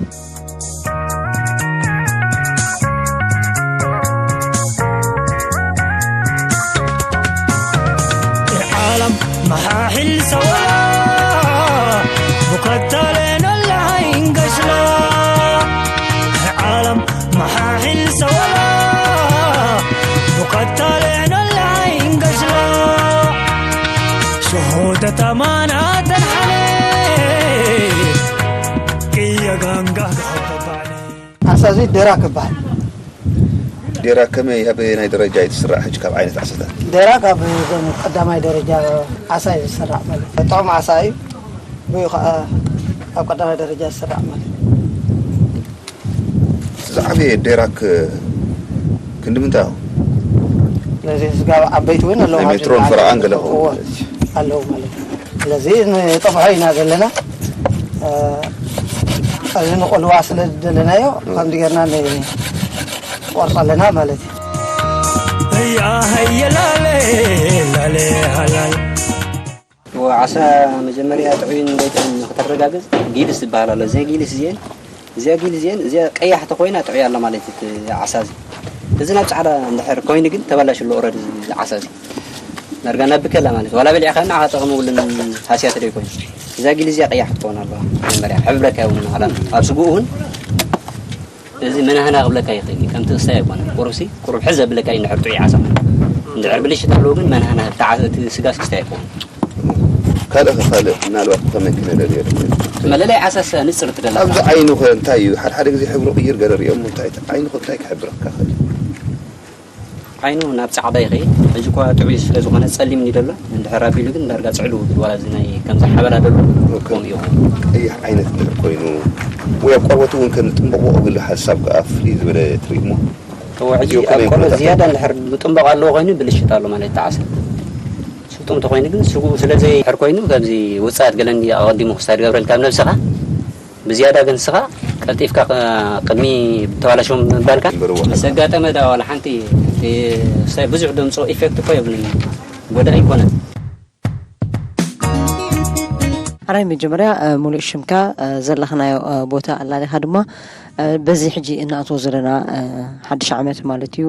ዓለም መሓሒል ሰወላ ብኸተለ ነላይን ገሽላ ዓለም መሓሒል ሰወላ ብኸተለ ነላይን ገሽላ ሽሆተ ተማና ተንሓነ ቅየጋንጋ ዓሳ እዚ ደራክ ይበሃል። ዴራ ከመይ ኣበየናይ ደረጃ እዩ ትስራዕ ሕጂ ካብ ዓይነት ዓሳታት? ዴራ ካብ እዞም ቀዳማይ ደረጃ ዓሳ እዩ ዝስራዕ ማለት እዩ። ጥዑም ዓሳ እዩ። ብኡ ከዓ ኣብ ቀዳማይ ደረጃ ዝስራዕ ማለት እዩ። ዝዓበየ ዴራክ ክንዲ ምንታይ እዩ? ስለዚ ስጋብ ዓበይቲ እውን ኣለዉ ናይ ሜትሮን ፈረቓን ገለ ክኸውን ማለት እዩ። ኣለዉ ማለት እዩ። ስለዚ ንጠፍሖ ኢና ዘለና። እዚ ንቆልዋ ስለ ዝደለናዮ ከምዚ ጌርና ንቆርጾ ኣለና ማለት እዩ። እያ ሃየ ላለ ላለ ሃላል ዓሳ መጀመርያ ጥዑይን ዘይጥዑይን ክተረጋግጽ ጊልስ ዝበሃል ኣሎ። እዚኣ ጊልስ እዚአን እዚኣ ጊል እዚአን እዚኣ ቀያሕ ተኮይና ጥዑይ ኣላ ማለት እዩ ዓሳ እዚ። እዚ ናብ ጻዕዳ እንድሕር ኮይኑ ግን ተባላሽ ኣሎ ኦረዲ ዓሳ እዚ። ዳርጋ ናብ ብከላ ማለት ዋላ በሊዕካ ንዓኻ ጠቕሚ ውልን ሃስያ ተደይ ኮይኑ እዛ ጊል እዚኣ ቀያሕ ክትከውን ኣለዋ። መጀመርያ ሕብረካ ይውን ዓላ ኣብ ስጉኡ እውን እዚ መናህና ክብለካ ይኽእል እዩ። ከምቲ ክስታይ ኣይኮነን። ቁሩብሲ ቁሩብ ሕዝ ዘብለካ እዩ እንድሕር ጥዑይ ዓሳ። እንድሕር ብልሽት ኣለዎ ግን መናህና ብተዓ-፣ እቲ ስጋ ስስተ ኣይኮን። ካልእ ኸ ካልእ ምናልባት ከመይ ክነለልዮ ንኽእል? መለለይ ዓሳስ ንፅር ትደላ ኣብዚ ዓይኑ ኸ እንታይ እዩ? ሓደ ሓደ ግዜ ሕብሩ ቅይር ገለ ሪኦም እንታይ ዓይኑ ኸ እንታይ ክሕብረካ ኽእል? ዓይኑ ናብ ፃዕዳ ይኸይድ። ሕጂ እኳ ጥዑይ ስለ ዝኾነ ፀሊም እዩ ዘሎ። እንድሕር ኣቢሉ ግን ዳርጋ ፅዕሉ ይብል። ዋላ እዚ ናይ ከምዚ ሓበላ ዘሎ ከምኡ ይኹን። ቀይሕ ዓይነት እንድሕር ኮይኑ ወይ ኣብ ቆርበቱ እውን ከንጥንበቑ ገለ ሓሳብ ከኣ ፍልይ ዝበለ ትርኢ እሞ እወ፣ ሕጂ ኣብ ቆርበት ዝያዳ እንድሕር ብጥንበቕ ኣለዎ ኮይኑ ብልሽት ኣሎ ማለት ይተዓሰ። ስልጡም ተኮይኑ ግን ስጉ ስለ ዘይሕር ኮይኑ ከምዚ ውፅኣት ገለ እንዲ ኣቐዲሙ ክስታይ ትገብረልካ ኣብ ነብስኻ። ብዝያዳ ግን ንስኻ ቀልጢፍካ ቅ-፣ ቅድሚ ተባላሽዎም ምባልካ እምበር እዋ። ምስ ኣጋጠመ ዳ ዋላ ሓንቲ፣ እ፣ ክስታይ ብዙሕ ደምፅኦ ኢፌክት እኮ የብሉን። ጎዳኢ ኣይኮነን። ሓራይ መጀመርያ፣ እ፣ ሙሉእ ሽምካ፣ እ፣ ዘለኽናዮ፣ እ፣ ቦታ ኣላሊኻ ድማ፣ እ፣ በዚ ሕጂ እንኣትዎ ዘለና፣ እ፣ ሓድሽ ዓመት ማለት እዩ፣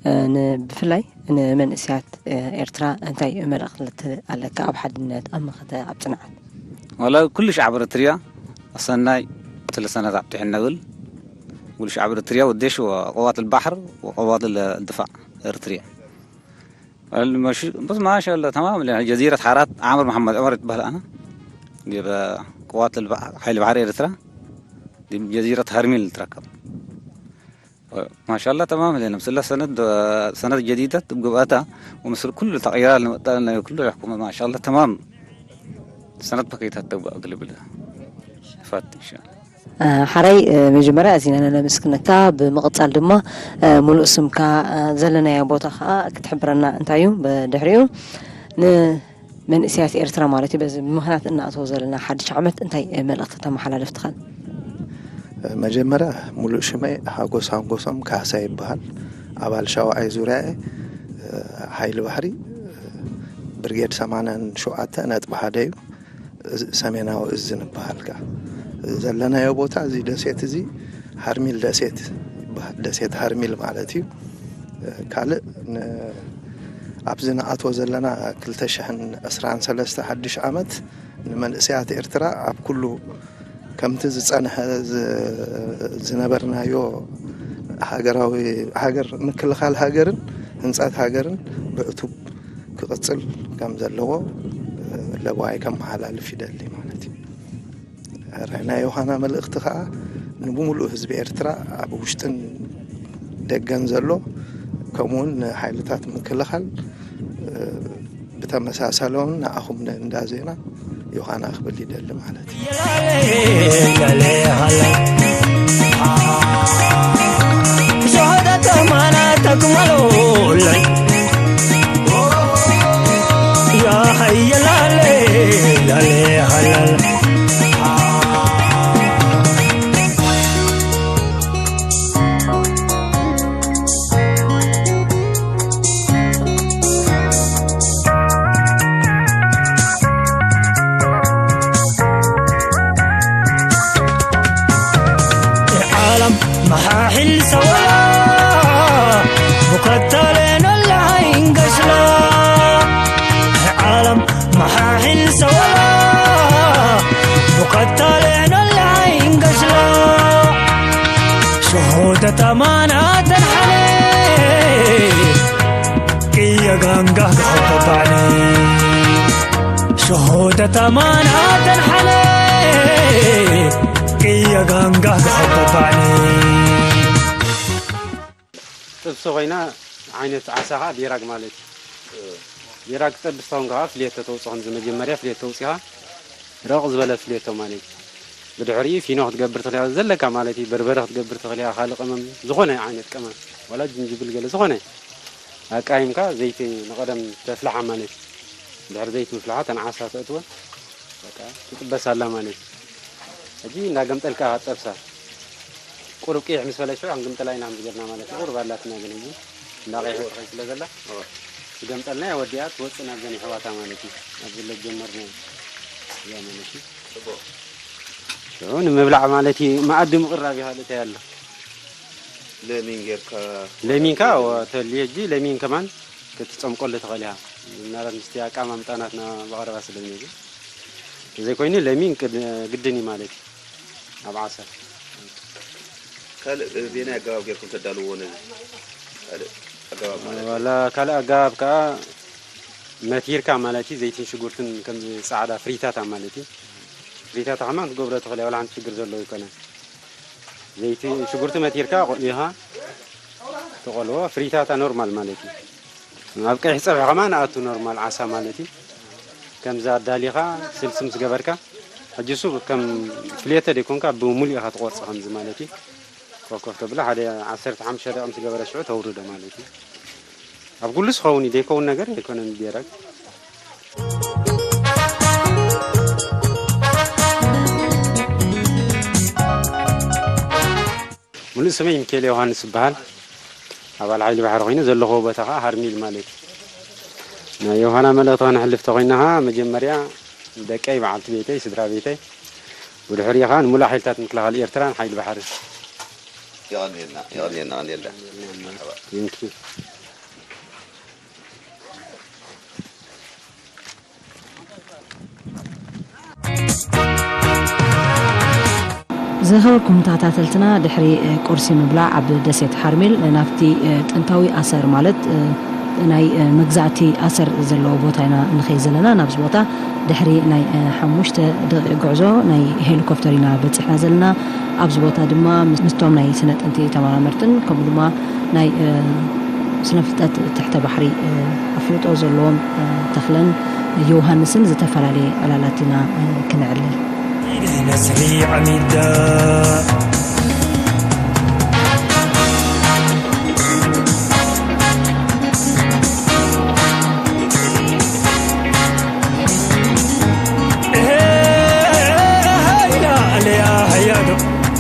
እ፣ ን-፣ ብፍላይ ንመንእሰያት፣ እ፣ ኤርትራ እንታይ መልእኽቲ ኣለካ ኣብ ሓድነት፣ ኣብ መኸተ፣ ኣብ ጽንዓት? ወላ ኩሉ ሻዕብ ኤርትርያ ኣሰናይ ትልሰነት ኣብጥሕ ነብል። ኩሉ ሻዕብ ኤርትርያ ወደሽ ወቀዋት البحر وقوات الدفاع ኤርትርያ። المش-، بس ما شاء الله تمام، لأن جزيرة حارات عامر محمد عمر يتبهل أنا. دي ب-، قوات الب-، حيل البحر إريترا. دي بجزيرة هرميل تركب. ما شاء الله تمام، لأن مثل سند، سند جديدة تبقى ومثل كل تغييرات اللي مطلع لنا كله يحكم، ما شاء الله تمام. سند بقيت هتبقى أقلب لها. فات إن شاء الله. ሓራይ፣ መጀመርያ ኣዚና ነመስግነካ። ብምቕጻል ድማ፣ ሙሉእ ስምካ፣ ዘለናዮ ቦታ ከኣ ክትሕብረና እንታይ እዩ? ብድሕሪኡ ንመንእሰያት ኤርትራ ማለት እዩ፣ በዚ ብምኽንያት እንኣትዎ ዘለና ሓድሽ ዓመት እንታይ መልእኽቲ ተመሓላልፍ ትኽእል? መጀመርያ ሙሉእ ሽመይ ሓጎስ ሓጎሶም ካሕሳ ይበሃል። ኣባል ሻውዓይ ዙርያ እየ። ሓይሊ ባሕሪ ብርጌድ ሰማንያን ሸውዓተ ነጥቢ ሓደ እዩ። እዚ ሰሜናዊ እዝ ንበሃል ከኣ። ዘለናዮ ቦታ እዚ ደሴት እዚ ሃርሚል ደሴት ይበሃል። ደሴት ሃርሚል ማለት እዩ። ካልእ ን-፣ ኣብዚ ንኣትዎ ዘለና ክልተ ሽሕን ዕስራን ሰለስተ ሓድሽ ዓመት ንመንእሰያት ኤርትራ ኣብ ኩሉ ከምቲ ዝጸንሐ ዝ-፣ ዝነበርናዮ ሃገራዊ፣ ሃገር፣ ምክልኻል ሃገርን ህንጸት ሃገርን ብዕቱብ ክቕጽል ከም ዘለዎ ለበዋይ ከመሓላልፍ ይደሊ ማለት እዩ። ራይ ናይ ዮሃና መልእኽቲ ከኣ ንብምሉእ ህዝቢ ኤርትራ ኣብ ውሽጥን ደገን ዘሎ፣ ከምኡውን ንሓይልታት ምክልኻል፣ ብተመሳሳሊ እውን ንኣኹም ንእንዳ ዜና ዮሃና ክብል ይደሊ ማለት እዩ። ዓለም መሓሒል ሰወላ ብኸተለ ነላይን ገሽላ። ዓለም መሓሒል ሰወላ ብኸተለ ነላይን ገሽላ። ሽሆ ተተማና ተንሓለ ቅየ ጋንጋ ክኸበባኒ። ሽሆ ተተማና ተንሓለ ቅየ ጋንጋ ክኸበባኒ። ጥብሲ ኮይና ዓይነት ዓሳ ኸዓ ቢራግ ማለት እዩ። ቢራግ ትጠብስ ተኾን ከዓ ፍልየቶ ተውፅኦ፣ ከምዚ መጀመርያ ፍልየቶ ተውፂኻ ረቕ ዝበለ ፍልየቶ ማለት እዩ። ብድሕሪኡ ፊኖ ክትገብር ትኽእል ዘለካ ማለት እዩ። በርበረ ክትገብር ትኽእል ኢኻ፣ ካልእ ቅመም፣ ዝኾነ ዓይነት ቅመም፣ ዋላ ጅንጅብል ገለ ዝኾነ ኣቃይምካ ዘይቲ ንቐደም ተፍልሓ ማለት እዩ። ድሕሪ ዘይቲ ምፍልሓ ተን ዓሳ ተእትወን በቃ ትጥበስ ኣላ ማለት እዩ። ሕጂ እንዳገምጠልካ ትጠብሳ። ቁሩብ ቅይሕ ምስ በለ ሽዑ ክንግምጠላ ኢና ከምዚ ጌርና ማለት እዩ። ቁሩብ ኣላትና ግን ሕጂ እንዳቐይሐት ትኸይድ ስለ ዘላ ዝገምጠልናያ ወዲኣ ትወፅእ ናብዘን የሕዋታ ማለት እዩ። ኣብዚ ለጀመርናዮ እያ ማለት እዩ። ሽዑ ንምብላዕ ማለት እዩ። መኣዲ ምቕራብ እዩ፣ ካልእ እንታይ ኣሎ? ለሚን ጌርካ ለሚንካ ተልየ እጂ ለሚን ከማን ክትጸምቀሉ ትኽእል ኢኻ። ምናልባት ምስቲ ኣቃማምጣ ናትና ብቐረባ ስለ ዝነግር እንተዘይኮይኑ ለሚን ቅድ-፣ ግድን እዩ ማለት እዩ ኣብ ዓሳ። ካልእ በየናይ ኣገባብ ጌርኩም ተዳልዎ ነዚ? ካልእ ዋላ ካልእ ኣገባብ ከዓ መቲርካ ማለት እዩ። ዘይትን ሽጉርትን ከም ፃዕዳ ፍሪታታ ማለት እዩ። ፍሪታታ ከማን ክትገብሮ ትኽእል እያ፣ ዋላ ሓንቲ ሽግር ዘለዎ ኣይኮነን። ዘይቲ ሽጉርቲ መቲርካ ቆሊኻ ትቆልዎ፣ ፍሪታታ ኖርማል ማለት እዩ። ኣብ ቀይሕ ፀብሒ ከማን ኣቱ ኖርማል ዓሳ ማለት እዩ። ከምዛ ኣዳሊኻ ስልሲ ምስ ገበርካ ሕጂ እሱ ከም ፍሌተ ደይኮንካ ብሙሉእ ኢኻ ትቆርፅ ከምዚ ማለት እዩ። ኮፍ ኮፍ ተብሎ ሓደ ዓሰርተ ሓሙሽተ ደቂቕ ምስ ገበረ ሽዑ ተውርዶ ማለት እዩ። ኣብ ኩሉ ዝኸውን እዩ፣ ዘይከውን ነገር ኣይኮነን ጌረግ። ሙሉእ ስመይ ሚካኤል ዮሃንስ ይበሃል። ኣባል ሓይሊ ባሕሪ ኮይነ ዘለኹዎ ቦታ ከዓ ሃርሚል ማለት እዩ። ናይ ዮሃና መልእኽቲ ከነሕልፍ ተኮይና ከዓ መጀመርያ ደቀይ፣ በዓልቲ ቤተይ፣ ስድራ ቤተይ፣ ብድሕሪኡ ከዓ ንሙሉእ ሓይልታት ምክልኻል ኤርትራን ሓይሊ ባሕሪ። የቐንየልና፣ የቐንየልና፣ የቐንየልና። Thank you። ዝኸበርኩም ተኸታተልትና፣ ድሕሪ ቁርሲ ምብላዕ ኣብ ደሴት ሓርሜል ናብቲ ጥንታዊ ኣሰር ማለት ናይ መግዛእቲ ኣሰር ዘለዎ ቦታ ኢና ንኸይድ ዘለና። ናብዚ ቦታ ድሕሪ ናይ ሓሙሽተ ደቂቕ ጉዕዞ ናይ ሄሊኮፕተር ኢና በፂሕና ዘለና። ኣብዚ ቦታ ድማ ምስቶም ናይ ስነ ጥንቲ ተመራመርትን ከምኡ ድማ ናይ ስነ ፍልጠት ትሕተ ባሕሪ ኣፍልጦ ዘለዎም ተኽለን ዮሃንስን ዝተፈላለየ ዕላላት ኢና ክነዕልል። ነስሪ ዓሚዳ